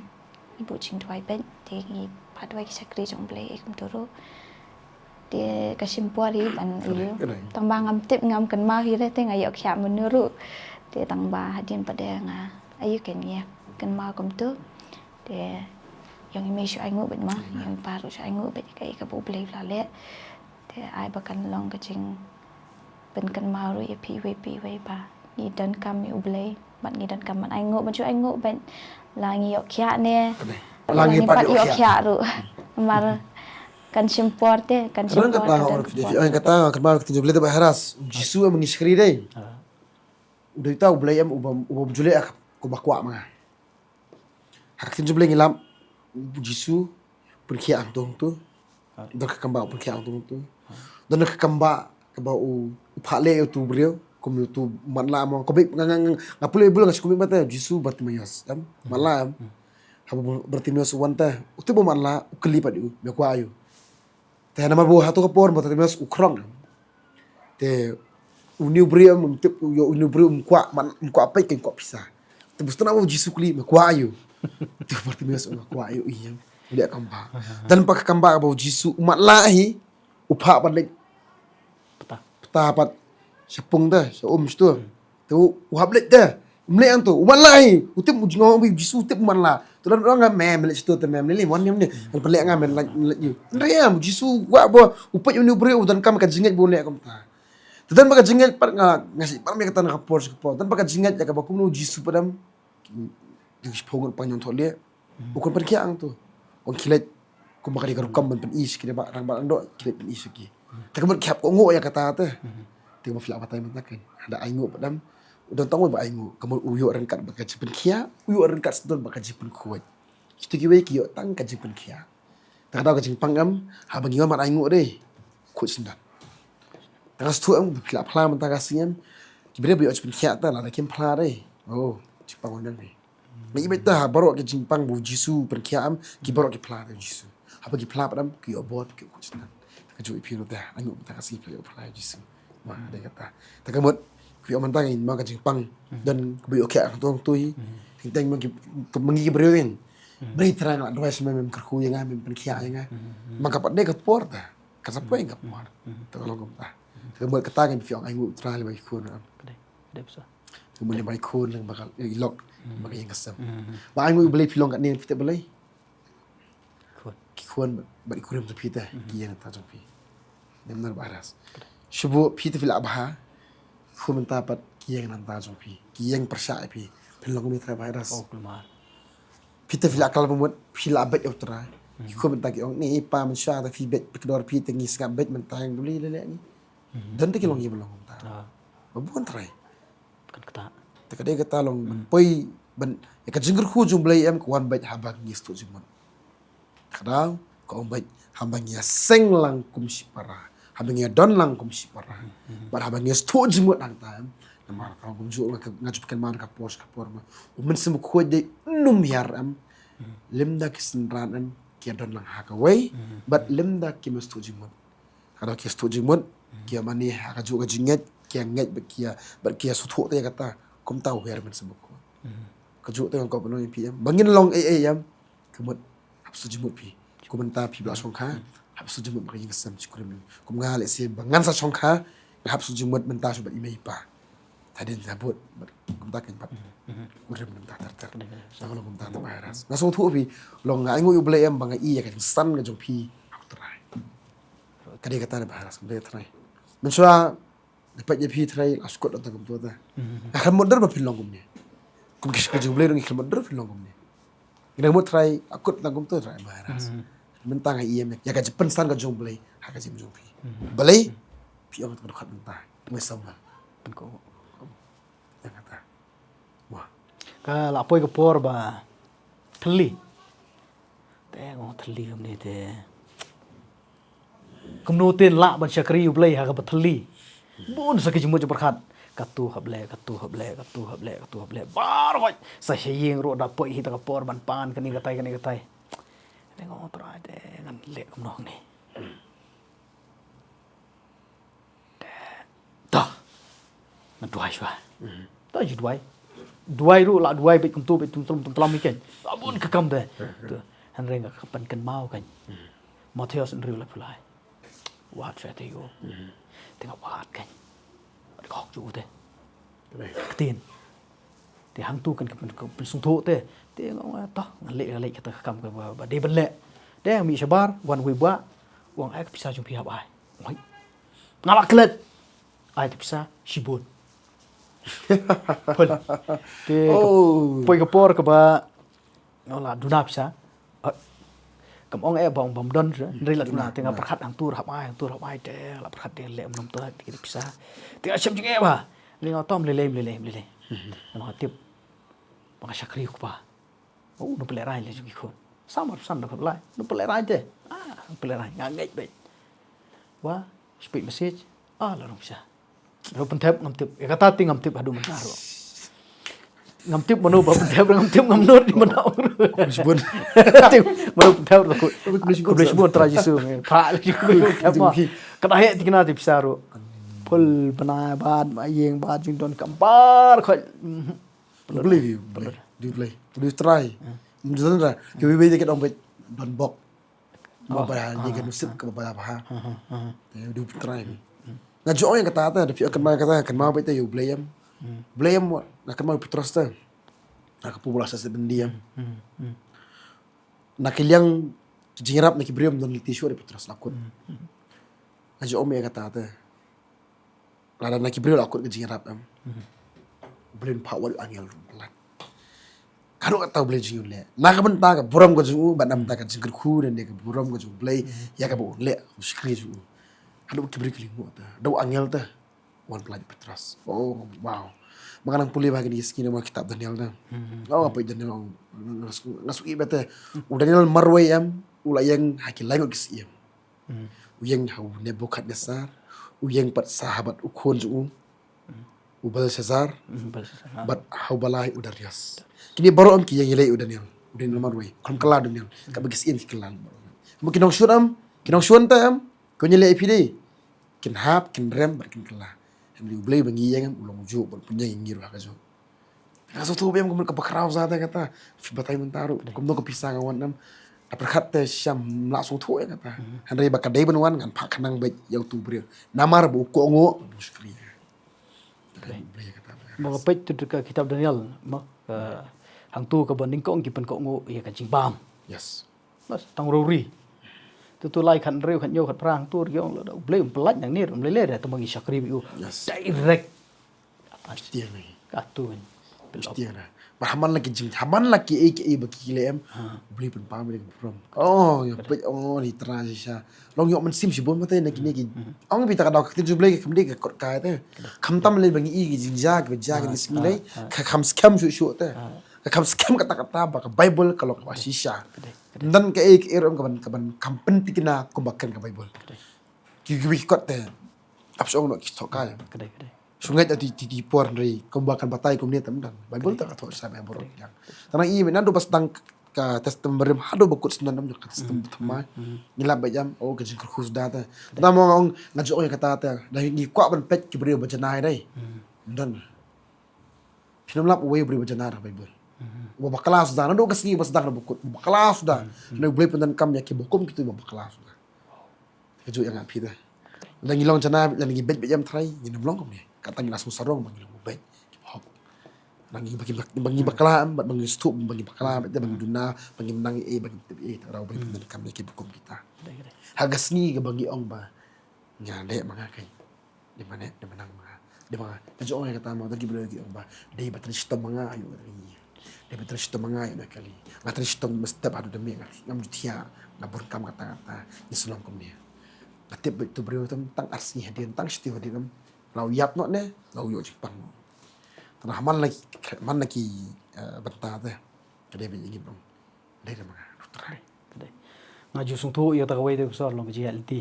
Ngi buh jingduwai beit, te ngi phah duwai ki shakri jong U Blei kumto ruh. Te ka shim por hi ban ïoh. Tangba ngam tip, ngam kynmaw hi re te nga ïoh khiah mynno ruh. Te tangba hadien pat de nga ïoh kein, ïa kynmaw kumto. Te ïa ong i mei shu ainguh beit ma, ïa ong i pa ruh shu ainguh beit kaei kaba U Blei u la leh. Te ai ba kan long ka jing pynkynmaw ruh ïa phi iwei pa iwei ba ngi donkam ïa U Blei bad ngi donkam ban ainguh, ban shu ainguh beit la ngi ïoh khiah ne la ngi pat ïoh khiah ruh. Namar kan shim por te, kan shim por te. Kata nga kynmaw ka ktien jong U Blei te Bah Haras, U Jisu em ngi shakri dei. U dei uta U Blei em uba, uba ju leh kumba kwah ma nga. Ha ka ktien jong U Blei ngi lap U Jisu pynkhiah hangto hangto. Don ka kam ba u pynkhiah hangto hangto. Don ka kam ba kaba u, u phah leh ïa utu u briew kum utu u matlah mo. Kaba nga, nga, nga pule bul nga shu kumne ba te Jisu, Bartimaeus em, matlah em. Haba Bartimaeus u wan te, utu ba matlah u kylli pat ïa u, me kwah ïa u? Te namar ba hato ka por ba Bartimaeus u khrong. Te une u briew um tip, ïa une u briew um kwah, man, um kwah peit, ka kwah pisa. Te bun sien ba u Jisu kylli, me kwah ïa u? Te Bartimaeus um kwah ïa u, ïa u leh kam ba. Don pat ka kam ba kaba u Jisu u matlah hi, u phah pat leit pta, pta pat sha pung te, sha um shito. Te u hap leit te. Um leit hangto. U matlah hi. U tip u jingong u Jisu, u tip u matlah. Te u la ong nga, me, me leit shito te me, me leit lei wan ïa me ne. Kan pynleh nga, me leit, me leit ïa u. Hynrei em, u Jisu u kwah ba u peit une u briew, u donkam ka jingngeit ba un leh kumta. Te don ba ka jingngeit pat nga, nga shu pat me kata na ka por sha ka por. Don ba ka jingngeit ïa kaba kumno u Jisu pat em. Ki shiphew ngut pang ñiangthoh leh. U kwah pynkhiah hangto. Ong khie leit kumba ka dei ka rukom ban pyni sha ki rangbah rangbah lyngdoh, khie leit pyni sha ki. Te ka mut ki hap kohnguh ïa kata te. Te ba phi lah batai mynta kein, haba ainguh pat em, u don tang uwei ba ainguh, ka mut u ïoh ryngkat bad ka jingpynkhiah, u ïoh ryngkat sdang bad ka jingpynkhuid. Kito kiwei ki ïoh tang ka jingpynkhiah. Te ka daw ka jingpang em, haba ngi wan ban ainguh dei, khuid sdang. Te nga sngewthuh em, phi lah phla mynta ka sngi em, ki briew ba ïoh jingpynkhiah te lada kim phla dei. Oh, jingpang wan dang dei. Nga i beit te ha baroh ki jingpang ba u Jisu pynkhiah em, ki baroh ki phla te u Jisu. Haba ki phla pat em, ki ïoh bor, ki ïoh khuid sdang. Te kajuh ïa phi ruh te, ainguh mynta ka sngi phi ïoh phla ïa u Jisu. Ma, dei kata. Te ka mut, phi ïoh mynta ngin ma ka jingpang. Don kaba ïoh khiah hangto hangto hi. Teng teng ma ngi, ma ngi ki briew ngin. Blei Trai nga la duwai sha me, mem kyrkhu ïa nga, mem pynkhiah ïa nga. Ma ka pat dei ka por te. Ka sa poi ka por. Te ka long kumta. Te ka mut kata ngin phi ong ainguh Trai lyngba ki khun. Ka dei, ka dei bsa. Te mut lyngba ki khun, lyngba ka, i lok, lyngba ka ïing ka sem. Ba ainguh ïa u Blei phi long katne, phi tip balei? Khun. Ki khun bad i kurim jong phi te, ki ïeng nangta jong phi. Dei namar ba Haras. Shu buh phi te phi lah bha, ki khun mynta pat ki ïeng nangta jong phi. Ki ïeng pyrshah ïa phi. Phin long kumne Trai Bah Haras. Oh, kulmar. Phi te phi lah kal ba mut, phi lah beit ïa u Trai. Ki khun mynta ki ong, ni i pa mynshuwa te phi beit, phi kdor phi te ngi sngap beit mynta ïa u Blei leh leh ngi. Don te ki long ki ba long kumta. Ba bun Trai. Kan kata. Te ka dei kata long ban poi ban ïa ka jingkyrkhu jong u Blei em ka wan beit haba ngi sngewthuh jingmut. Ka daw ka ong beit haba ngi ïaseng lang kum shipara, haba ngi ïadon lang kum shipara. Bad haba ngi sngewthuh jingmut hangta em. Namar ka long kumjuh nga, nga ju pynkynmaw ka por sha ka por ma, U Mynsiem Bakhuid dei um hiar em. Lymda ki synran em. ki ïa don lang ha kawei, bad lymda ki ym sngewthuh jingmut. Ka dei ki sngewthuh jingmut, ki ïa mane ha kajuh ka jingngeit, ki ïa ngeit bad ki ïa, bad ki ïa sngewthuh te ïa kata, kumta u hiar mynta sngewbha. Kajuh te nga kwah ban ong ïa phi em. Ba ngin long ei ei em. Ka mut, hap sngewthuh jingmut phi. Kum mynta phi ba la shongkha, hap sngewthuh jingmut ba ka ïing ka sem shi kurim. Kum nga lehse ba ngan sa shongkha, nga hap sngewthuh jingmut mynta shuh bad i mei i pa. Hadien sa bud, bad kumta kan pat. Kurim mynta ter ter. Nga long kumta ter ba hairas. Nga sngewthuh phi, long nga ainguh ïa U Blei em ba nga ïohi ïa ka jingsan ka jong phi ha U Trai. Ka dei kata ba hairas, ka dei Trai. Mynshuwa, nga peit ïa phi Trai, la shu kut tang kumta. Nga khlem mutdur ba phin long kumne. Kum ki shakri jong U Blei ruh ngi khlem mutdur phin long kumne. Ngi dang mut Trai, la kut tang kumta Trai ba hairas. Mynta nga ïohi em ïa ka jingpynsan ka jong U Blei ha ka jingim jong phi. Balei phi ong tang ka dkhot mynta. Ngi sngewbha. Ïa kata. Wah. Ka la poi ka por ba thylli. Te nga ong thylli kumne te. Kumno te lah ban shakri U Blei ha kaba thylli. Bun sa ki jingmut jingpyrkhat. Katu hap leh, katu hap leh, katu hap leh, katu hap leh. Baroh sa sha ïing ruh da poi hi ta ka por ban pan kane katai kane katai. Te nga ong Trai te ngan leh kumno ne. Ta. Nga duwai shuwa. Ta ju duwai. Duwai ruh la duwai bad kumtu bad tum tum tum tum weekend. Abun ka kam te. Tu. Hynrei nga ka pan kan mau kan. Matthias hynriew la pulai. Wat sha te yo. Te nga wat kan. Wat kok ju te. Ktien. Te hangtu kan ka pynsngewthuh te. Te nga ong ta ngan leh leh kata ka kam kaba dei ban leh. Te nga mih shabar wan wei ba. Wan ai ka pisa jong phi hap ai. Oi. Nga la klet. Ai te pisa shibun. Poi ka por kaba nga la duna pisa. Kam ong eh ba ong bam don hynrei la duna te nga pyrkhat hangtu hap ai hangtu hap ai te la pyrkhat te leh mynta te pisa. Te nga shem jingeh ba. Ni nga tom lele lele lele. Nga tip. Ba nga shakri u kpa. Oh, no pynlehrain leh jong ki khun. Samar pynsan no pynlehrain. No pynlehrain te. Ah, no pynlehrain. Nga ngeit beit. Wa, speak message. Ah, la rung pisa. Ruh pynthep ngam tip. Ïa kata te ngam tip haduh mynta ruh. Ngam tip mano ba pynthep ngam tip ngam nud di mano. Mano pynthep ruh. Khublei shibun Trai Jisu. Pha. Kata heh tikna te pisa ruh. Phul bnai bad ma ïing bad jingdon kam bar khoi. Believe you, believe. Do you play? Do you try? Mjdan ra. Ke wi wi ke dong bet ban bok. Ba ba ni ke nusip ke ba ba ha. Te do try. Nga jong ïa kata ta, da phi kan ma kata kan ma bet te yu blame. Blame nga kan ma Petros ta. Nga ka pu bala sa se bendiam. Na ki liang jingrap na ki briew don liti shuh de Petros la kut. Nga jong ïa kata ta. Lada na ki briew la kut ka jingrap em. Blame power angel rum pelat. Ka ruh kata U Blei jong u leh. Na ka bynta ka burom ka jong u, bad na ka bynta ka jingkyrkhu ne ka burom ka jong U Blei, ïa kaba un leh, u shakri jong u. Haduh ki briew ki lyngngoh ta. Da u angel ta. Wan pynlait Petros. Oh, wow. Ma nga nang pule ba kine ki sngi na kitab Daniel ta. Oh, apa Daniel nga sngewthuh bad te. U Daniel marwei em, u la ïeng ha ki laingut ki siem. U ïeng ha u Nebukhadnessar, u ïeng pat sa ha bad u khun jong u, u Belshazzar, bad ha u Balai u Darius. Kine baroh em ki ïeng ïaleh u Daniel, u Daniel marwei, khlem kylla Daniel, kaba ki siem ki kylla. Mo ki nongshun em, ki nongshun te em, ko ïeng ïaleh ïa phi dei. Kin hap, kin rem, bad kin kylla. Hynrei U Blei ba ngi ïeng em, u long u juh, bad u pynïeng ïa ngi ruh ha ka juh. Nga sngewthuh ba em ka mut kaba khraw za te kata. Phi batai mynta ruh. Kumno ka pisa nga wan em. Nga pyrkhat te sham la sngewthuh ïa kata. Hynrei ba ka dei ban wan ngan phah khnang beit ïa utu u briew. Namar ba u kohnguh ba u shakri. Ba nga peit tu ka kitab Daniel mo. Hangtu kaba nyngkong ki pynkohnguh ïa ka jingbam. Yes. Bas tang ruri. Tu tu lai khat hynriew khat hynñiew khat phra hangtu ri ong la U Blei um pynlait nangne um lei lei da tang ba ngi shakri ba u. Direct. Tiang ni. Ka tu kan. Tiang na. Ba haman la ki jing, haman la ki ei ki ei ba ki leh em. Blei pynpaw ba dei ka burom. Oh, ïa peit oh ni Trai shisha. Long ïoh mynsiem shibun mate na kine ki. Ong bita ka dau ka ktien jong Blei ka kam dei ka kot kai te. Khamtam lei ba ngi i ki jingjia ki ba jia ki sngi lei. Ka kham skhem shuh shuh te. Ka kham skhem kata kata ba ka Bible ka long kaba shisha. Ym don ka ei ka ei ruh em ka ban, ka ban kham pynthikna kumba kren ka Bible. Ki ki wei ki kot te. Ap shong noh ki thoh kai. Shu ngeit da ti ti ti por hynrei kumba kan batai kumne tam dang. Bible ta ka thoh sa Bible. Tang i mynta du bas dang ka Testament Barim haduh ba kut snem, ym ka Testament Thymmai. Ngi lap beit em, oh, ka jingkyrkhu suda te. Da mo nga ong, nga ju ong ïa kata te. Da ngi kwah ban peit ki briew ba janai dei. Ym don. Phin ym lap uwei u briew ba janai ha Baibl. Uba bakla suda, naduh ka sngi ba sdang haduh ba kut, uba bakla suda. Hynrei U Blei pyndonkam ïa kiba kum kito ba bakla suda. Ka ju ïa nga phi te. Lada ngi long janai, lada ngi beit beit em trai, ngin ym long kumne. Kata ngi la sngewsarong ba ngi long beit. Hok. Ba ngi, ba ngi, ba ngi bakla em, bad ba ngi sngewthuh ba ngi bakla, bad ba ngi duna, ba ngi nang eh, ba ngi tip eh, tang U Blei pyndonkam ïa kiba kum kita. Ha ka sngi kaba ngi ong ba nga leh ma nga keiñ. Dei ma ne, dei ma nang ma nga. Dei ma nga. Te ju ong ïa kata mo, da ki briew ki ong ba dei ba trai shitom ma nga ïa u dei. Dei ba trai shitom ma nga ïa u kali. Nga trai shitom mestep haduh da me nga, ngam ju thiah, nga bun kam kata kata. Ngi shu long kumne. Nga tip ba tu briew tam tang ar sngi hadien, tang shi taïew hadien em. La u ïap noh ne, la u ïoh jingpang noh. Tang man la ki, man la ki, eh, bynta te. Ka dei ba ïa ngi ba long. Dei da ma nga, Trai. Dei. Nga ju sngewthuh ïa kata kawei te, Pastor, long ka jingïaid lynti.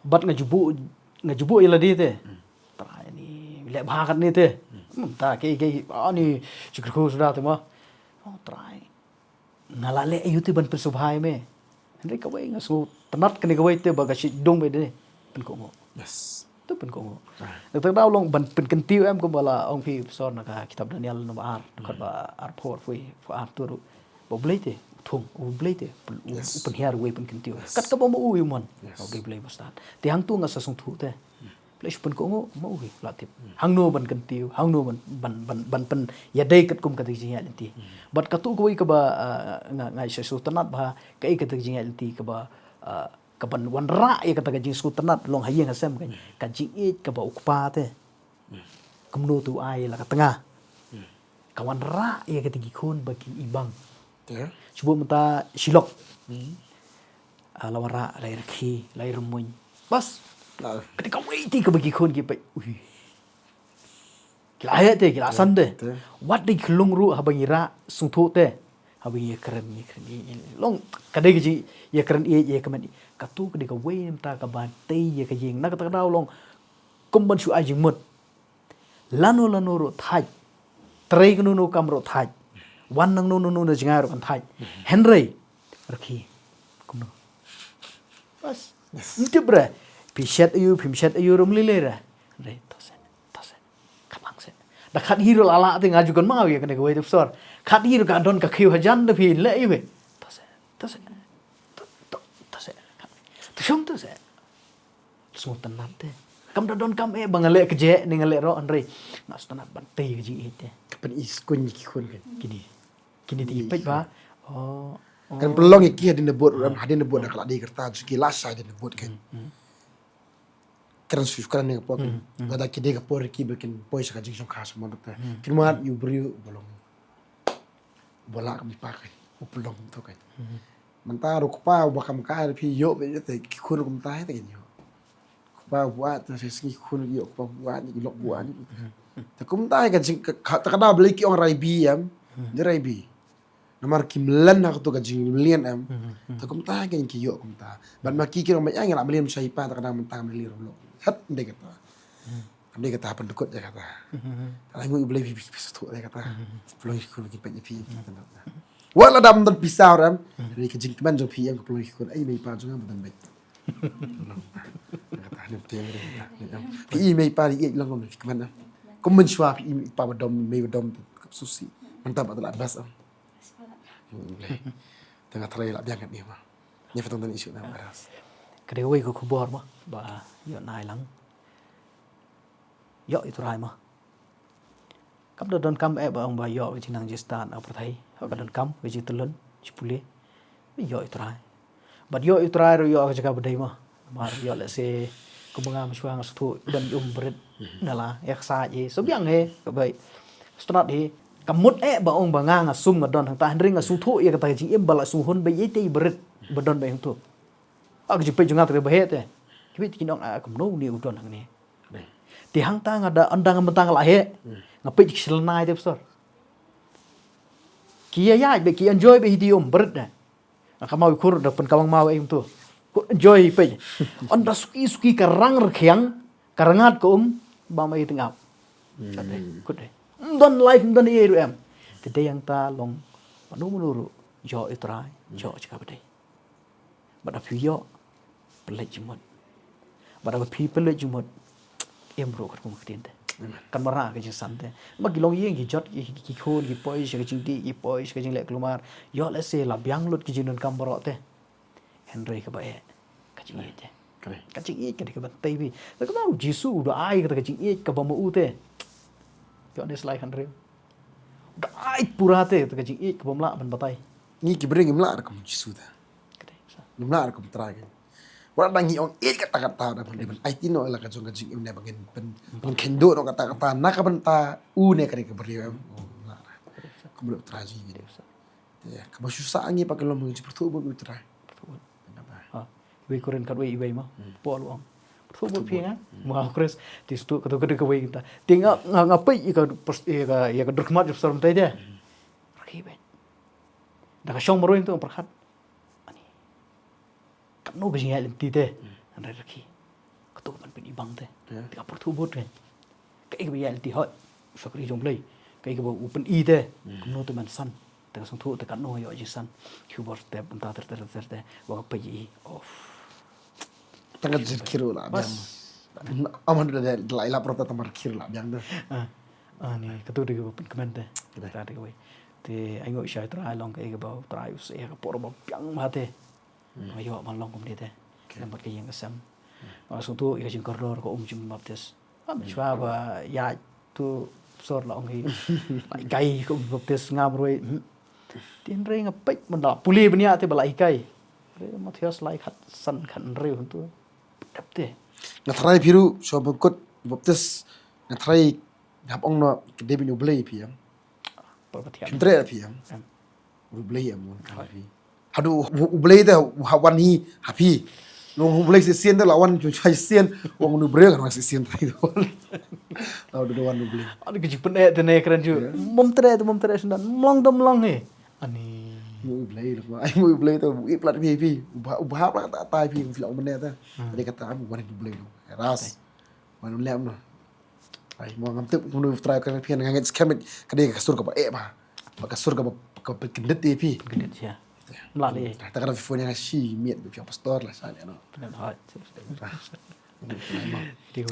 Bad nga ju buh, nga ju buh ïa lade te. Trai, ni leh bha katne te. Hmm, ta, ki, ki, ah, ni jingkyrkhu suda te mo. Oh, Trai. Nga la leh aïu te ban pynsngewbha ïa me. Hynrei kawei nga sngewtynnat kane kawei te ba ka shait dong beit de. Pynkohnguh. Yes. To pynkohnguh. Ah. Nangta ka daw long ban pynkyntiew em, kumba la ong phi, Pastor, na ka kitab Daniel number ar, dkhot ba arphew, arphew, arphew ar tu ruh. Ba U Blei te u thung, U Blei te u, u, yes, u pynhiar, uwei u pynkyntiew. Yes. Kat kaba ma u u mon. Yes. Ba U Blei, Blei ba stad. Te hangto nga sa sngewthuh te. Blei shu pynkohnguh, ma u hi la tip. Hangno ban kyntiew, hangno ban, ban, ban, ban pynïadei katkum kata ka jingïaid lynti. Bad kato kawei kaba, ah, nga, nga sa sngewtynnat bha, kaei kata ka jingïaid lynti kaba, ah, kaban wanrah ïa kata ka jingsngewtynnat long ha ïing ha sem, ka, ka jingïeit kaba u kpa te. Kumno te u ai la ka tnga. Ka wanrah ïa kata ki khun ba kin ibang. Te? Shu buh mynta shi lok. Ah, la wanrah, la ïa rkhie, la ïa rymmuiñ. Bas. Ah. Kata kawei te kaba ki khun ki peit. Ui. Ki la heh te, ki la san te. Te. Wat dei ki lung ruh haba ngi rah sngewthuh te. Haba ngi ïakren, ngi kren, ngi, ngi long. Ka dei ka jingïakren ïeit, ïakmen ïeit. Kato ka dei kawei mynta kaba tei ïa ka ïing. Na kata ka daw long. Kum ban shu ai jingmut. Lano lano ruh thait. Trei kano kano kam ruh thait. Wan nangno nangno na jngai ruh kan thait. Hynrei. Rkhie. Kumno. Bas. Yes. Ym tip re. Phi shet aïu, phim shet aïu ruh ym lei lei re. Hynrei. To shet. To shet. Khat lang shet. Da khat hi ruh la lah te nga ju kynmaw ïa kane kawei te, Pastor. Khat hi ruh ka don ka khiew hajan da phi leh ïa wei. To shet. To shet. To, to, to shet. To shong to shet. Sngewtynnat te. Kam da donkam eh ba nga leh kjeh ne nga leh roh, hynrei nga sngewtynnat ban tei ka jingïeit te. Ka pyni skuñ ki khun kan. Kine. Kine te i peit ba. Oh. Kan pynlong ïa ki hadien da bud, hadien da bud da ka la dei ka rta, ki la shai hadien da bud kan. Kren shu kren ne ka por kan. Lada ki dei ka por ki ba kin poi sha ka jingshongkha sha mon te. Kin wan ïa u briew ba long. Ba lah kam i pa kan. U pynlong to kan. Mynta ruh kpa uba kam kai phi ïoh beit te ki khun kumta te kan ïoh. Kpa buaid te sa sngi khun ïoh kpa buaid ni lok buaid ni. Te kumta ka jing ka, ka, ta ka da Blei ki ong raibi em. Ni raibi. Namar ki mlien ha kato ka jingmlien em. Te kumta ka ki ïoh kumta. Ban ma ki ki ong ma ïa ngi la mlien shai pa ta ka da mynta mlien lok. Hat ndei kata. Kam dei kata pyndkut ïa kata. Ka la ngi U Blei phi phi sngewthuh ïa kata. Pynlong ki khun ki peit ïa phi. Wat la dam don pisa ram. Ri ka jingkmen jong phi ïa ka pynlong ki khun ai mei pa jong nga ba don beit. Kata ni phi ïa mei pa ri ïa long long ki kmen. Kum mynshuwa phi ïa mei pa ba dom mei ba dom ka susi. Mynta ba la bas am. Tang nga trai la biang kat ni ma. Ni fa tang tang isu na baras. Ka dei wei ka khubor ma ba ïoh nai lang. Ïoh ïa u Trai ma. Kam da donkam eh ba ong ba ïoh ka jingnang jingstad na pyrthei. Ka donkam ka jingtyllun jingpule. Ïoh ïa u Trai. Bad ïoh ïa u Trai ruh ïoh ka jaka ba dei ma. Namar ïoh lehse kumba nga mynshuwa nga sngewthuh ban ïum brit na la ïa ka said hi. So biang hi ka bai. Sngewtynnat hi. Ka mut eh ba ong ba nga nga sum nga don hangta hynrei nga sngewthuh ïa kata ka jingim ba la sngewhun ba ïeit te i brit ba don ba hangtu. Ka jingpeit jong nga te ba heh te. Ki peit ki ong a kumno ni u don hangne. Te hangta nga da ynda nga mynta nga la heh. Nga peit ki shlei nai te pastor. Ki ïa ïaid beit ki enjoy beit hi te um brit ne. Nga kynmaw i khur da pynkawang maw ei kumtu. Khur enjoy peit. Ynda suki suki ka rang rkhiang ka rngat ka um bam ei tngap. Khut dei. Ym don life ym don ei ruh em. Te dei hangta long Mano mano ruh, ïoh ïa u Trai, ïoh ïa kaba dei. Bad haba phi ïoh, pynleit jingmut. Bad haba phi pynleit jingmut, im ruh katkum ka ktien te. Kan mareh ka jingsan te. Ba ki longïing ki jot, ki, ki, ki khun, ki poi sha ka jingdih, ki poi sha ka jingleh kulmar. Ïoh lehse la biang lut ki jingdonkam baroh te. Hynrei kaba eh, ka jingïeit te. Ka jingïeit ka dei kaba tei bha. Te kumno u Jisu u da ai kata ka jingïeit kaba ma u te. Ïoannis lai hynriew. U da ai pura te, kata ka jingïeit kaba ym lah ban batai. Ngi ki briew ngim lah ruh kum u Jisu te. Ka dei sa. Ngim lah ruh kum u Trai. Wat la ngi ong ïeit kata kata da ban, ban aiti noh ïa la ka jong ka jingim ne ba ngin pyn, ban kynduh noh kata kata na ka bynta u ne ka dei ka briew em. Oh, ngim lah ruh. Kumno u Trai jingim. Te kaba shu sah ngi pat ka long ba ngi pyrthuh bad u Trai. Pyrthuh bad. Ha. Wei Korinth khatwei wei ma. Paul u ong. Pyrthuh bad phi nga. Ma Khrist. Te shu kato kato kawei kita. Te nga nga nga peit ïa ka pers-, ïa ka ïa ka dur khmat jong u pastor mynta te. Rakhi bad. Da ka shong marwei tu pyrkhat. Ani. Katno ka jingïaid lynti te. Hynrei rakhi. Kato ka ban pyn-i bang te. Te ka pyrthuh bad te. Kaei kaba ïaid lynti hooid. U shakri jong Blei. Kaei kaba u pyn-i te. Kumno te ban san. Te ka sngewthuh te katno ïoh jingsan. Ki bor te bynta ter ter ter te. Wa ka pyn-i. Of. Tang ka jingkhiro la biang. Am han da la ila prota tamar khiro la biang te. Ah. Ah, ni kato dei kaba pynkmen te. Kata dei kawei. Te ai nguh ïa u Trai long kaei kaba u Trai u sa ïa ka por ba biang ma te. Nga ïoh ban long kumne te. Lem bad ka ïing ka sem. Nga sngewthuh ïa ka jingkordor ka um jong u Baptist. Nga mynshwa ba ïa tu sor la ong hi. Ba hikai ka um Baptist nga marwei. Te hynrei nga peit man da pule bniah te ba la hikai. Hynrei Mathaios lai khatsan khathynriew hyntu. Dep te. Nga tharai phi ruh shuwa ban kut Baptist nga tharai hap ong noh ka dei ban U Blei phi em. Phim treh phi em. U Blei em wan ka phi. Haduh U Blei te ha wan hi ha phi. Long U Blei shisien te la wan chu chai sien. Wan U Blei kan wan shisien te. Haduh wan U Blei. Haduh ka jingpyneh te ne kren ju. Mom treh te mom treh shen dan mlong te mlong hi. Ani. Mu U Blei lo. Ai mu U Blei te mu i plat phi phi. Ubha ubha plat ta tai phi phi long mane te. Tadi kata mu wan U Blei lo. Ras. Wan lem no. Ai mo ngam tip kumno Trai ka phi nga ngeit skhem ka dei ka sur kaba eh ba. Ba ka sur kaba kaba kyndit te phi. Kyndit ya. Mla le. Ta ka da phone nga shi miet ba phi pastor la sa ne no. Kyndit hot.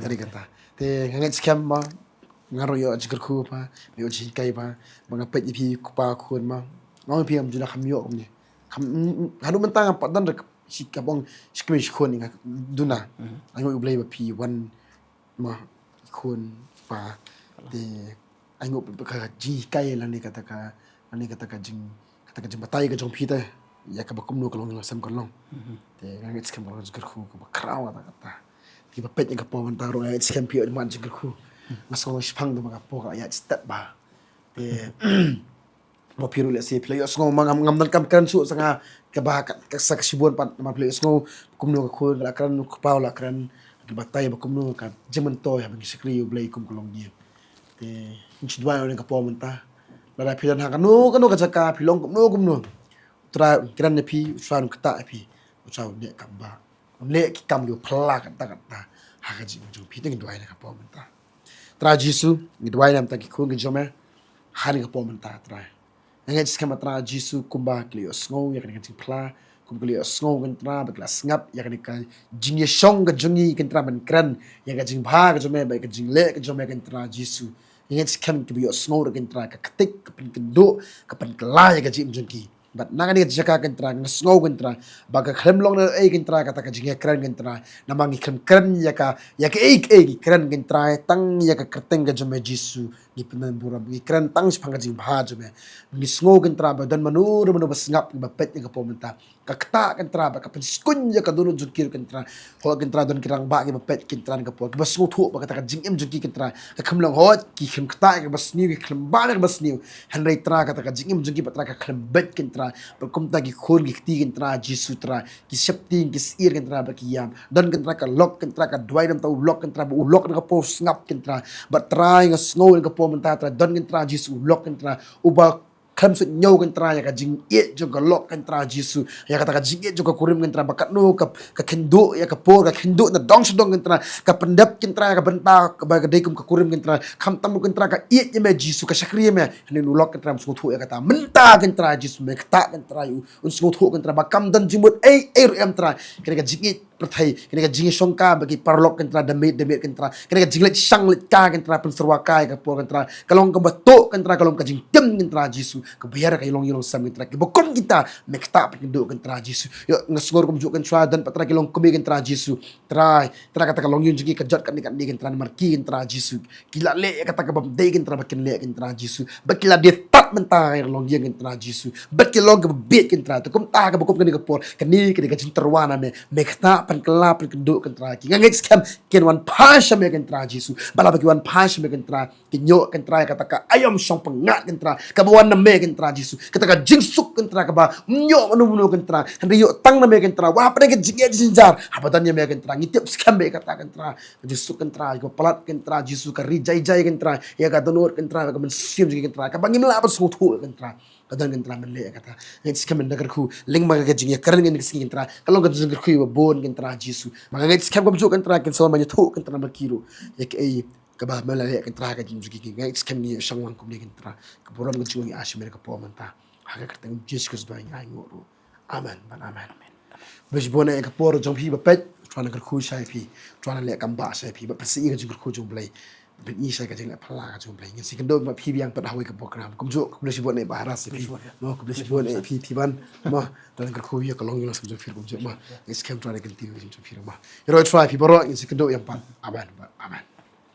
Ka dei kata. Te nga ngeit skhem ba nga ruh ïoh jingkyrkhu ba ïoh jinghikai ba ba nga peit ïa phi kpa khun ba. Nga ong phi ngam ju lah kham ïoh kumne. Kham haduh mynta ngam pat don da shi ka bong shi kmie shi khun nga duna. Nga ong U Blei ba phi wan ma khun pa te ai nguh ka jinghikai lane kata ka lane kata ka jing kata ka jingbatai ka jong phi te ïa kaba kumno ka long ïa la sem ka long. Te nga ngeit skhem ka long jingkyrkhu kaba khraw kata kata. Te ba peit ïa ka por mynta ruh nga ngeit skhem phi ïoh man jingkyrkhu. Nga sngew shipang da ba ka por ka ïa stet ba. Te Ba phi ruh lehse phi la ïohsngew ma ngam ngam donkam kren shuh sa nga kaba ka sa ka shibun pat namar phi la ïohsngew kumno ka khun ka la kren, u kpa u la kren, ki batai ba kumno ka jingmyntoi haba ngi shakri ïa U Blei kum ka longïing. Te ngi shu duwai ïa ka por mynta. Lada phi don ha kano kano ka jaka phi long kumno kumno, U Trai un kren ïa phi, U Trai un ktah ïa phi, U Trai un leh kam ba. Leh ki kam ki phylla kata kata ha ka jingim jong phi. Te ngi duwai na ka por mynta. Trai Jisu, ngi duwai na ka bynta ki khun ki jong me ha kane ka por mynta Trai. Nga ngeit skhem Trai Jisu kumba ki la ïohsngew ïa kane ka jingphla, kumba ki la ïohsngew Kynrad ba ki la sngap ïa kane ka jingïashong ka jong ngi Kynrad ban kren ïa ka jingbha ka jong me bad ka jingleh ka jong me Kynrad Jisu. Nga ngeit skhem kiba ïohsngew ruh Kynrad ka ktik ka pynkynduh ka pynkylla ïa ka jingim jong ki. Bad na kane ka jaka Kynrad nga sngew Kynrad ba ka khlem long naei Kynrad kata ka jingïakren Kynrad namar ngi khlem kren ïa ka ïa kaei kaei ngi kren Kynrad tang ïa ka kyrteng ka jong me Jisu ngi pynban burom ngi kren tang shaphang ka jingbha jong me. Ngi sngew Kynrad ba don mano mano ba sngap ngi ba peit ïa ka por mynta ka ktah Kynrad ba ka pynskuiñ ïa ka dohnud jong ki ruh Kynrad. Hooid Kynrad don ki rangbah kiba peit Kynrad ka por kiba sngewthuh ba kata ka jingim jong ki Kynrad ka khlem long hooid ki khlem ktah ïa kaba sniew ki khlem bah ïa kaba sniew. Hynrei Trai kata ka jingim jong ki ba Trai ka khlem beit Kynrad ba kumta ki khun ki kti Kynrad Jisu Trai ki sheptieng ki syier Kynrad ba ki ïam don Kynrad ka lok Kynrad ka duwai namar u lok Kynrad ba u lok na ka por sngap Kynrad ba Trai nga sngew na ka por mynta Trai don Kynrad Jisu u lok Kynrad uba Khlem sngewthuh ko Trai ïa ka jingïeit jong ka lok ko Trai Jisu. Ïa kata ka jingïeit jong ka kurim ko Trai ba katno ka, ka kynduh ïa ka por, ka kynduh na dong sha dong ko Trai. Ka pyndep ko Trai ïa ka bynta kaba ka dei kum ka kurim ko Trai. Khamtam ko Trai ka ïeit ïa me Jisu, ka shakri ïa me. Hangne u lok ko Trai um sngewthuh ïa kata. Mynta ko Trai Jisu me ktah ko Trai u, un sngewthuh ko Trai ba kam don jingmut ei ei ruh em Trai. Kane ka jingïeit pyrthei, kane ka jingïashongka bad ki paralok ko Trai, da miet da miet ko Trai, kane ka jingleit shang leit ka ko Trai, pynsyrwa kai ka por ko Trai, ka long kaba tuh ko Trai, ka long ka jingtim ko Trai Jisu, kaba ïar ka ïalong ïalong sem ko Trai, kiba kum kita me ktah pynkynduh ko Trai Jisu. Ïoh nga sngewnguh kumjuh ko Trai, don pat Trai ki long kmie ko Trai Jisu. Trai, Trai kata ka longïing jong ki ka jot katne katne ko Trai, namar ki ko Trai Jisu ki la leh ïa kata kaba ym dei ko Trai ba kin leh ko Trai Jisu. Bad ki la die tad mynta ïa ka longïing ko Trai Jisu. Bad ki long kaba bieit ko Trai. Te kumta kaba kum kane ka por, kane, kane ka jingtyrwa na me, me ktah pynkylla pynkynduh ko Trai. Ki, nga ngeit skhem kin wan phai sha me ko Trai Jisu. Bad lada ki wan phai sha me ko Trai, kin ïoh ko Trai kata ka aïom shong pyngngad ko Trai, kaba wan na me ko Trai Jisu. Kata ka jingsuk ko Trai kaba ym ïoh mano mano ko Trai, hynrei ïoh tang na me ko Trai. Wat hapdeng ka jingeh jingjynjar, haba don ïa me ko Trai, ngi tip skhem ba ïa kata ko Trai, ka jingsuk ko Trai, kaba palat ko Trai Jisu, ka ri jai jai ko Trai, ïa ka dohnud ko Trai, ka mynsiem jong ki ko Trai, kaba ngim lah ban sngewthuh ko Trai. Ka don ko Trai, men leh ïa kata. Ngeit skhem mynta ka kyrkhu, lyngba ka jingïakren kane ka sngi ko Trai, ka long ka jingkyrkhu ba bun ko Trai Jisu. Ma nga ngeit skhem kumjuh ko Trai, kin sa wan ban ïathuh ko Trai namar ki ruh ïa kaei kaba me la leh ko Trai ha ka jingim jong ki. Nga ngeit skhem ngi ïashong lang kumne ko Trai, ka burom ka jingong ïa shi mynta ka por mynta. Ha ka kyrteng Jisu Khrist ba ngi ainguh ruh. Amen bad amen. Khublei shibun ïa ka por jong phi ba peit. Trai un kyrkhu shai phi. Trai un leh kam ba shai phi. Bad pynsi ïa ka jingkyrkhu jong U Blei. Pynïasoh ka jingleh phylla ka jong U Blei. Ngin sa ïakynduh bad phi biang pat ha kawei ka program kumjuh. Khublei shibun ïa Bah Ras ïa phi. Mo, khublei shibun ïa phi, phi ban. Mo, Trai un kyrkhu ïa ka longïing longsem jong phi kumjuh. Mo, ngeit skhem Trai un kyntiew jong phi mo. Ïaroh Trai phi baroh, ngin sa ïakynduh ïa pat. Amen. Amen.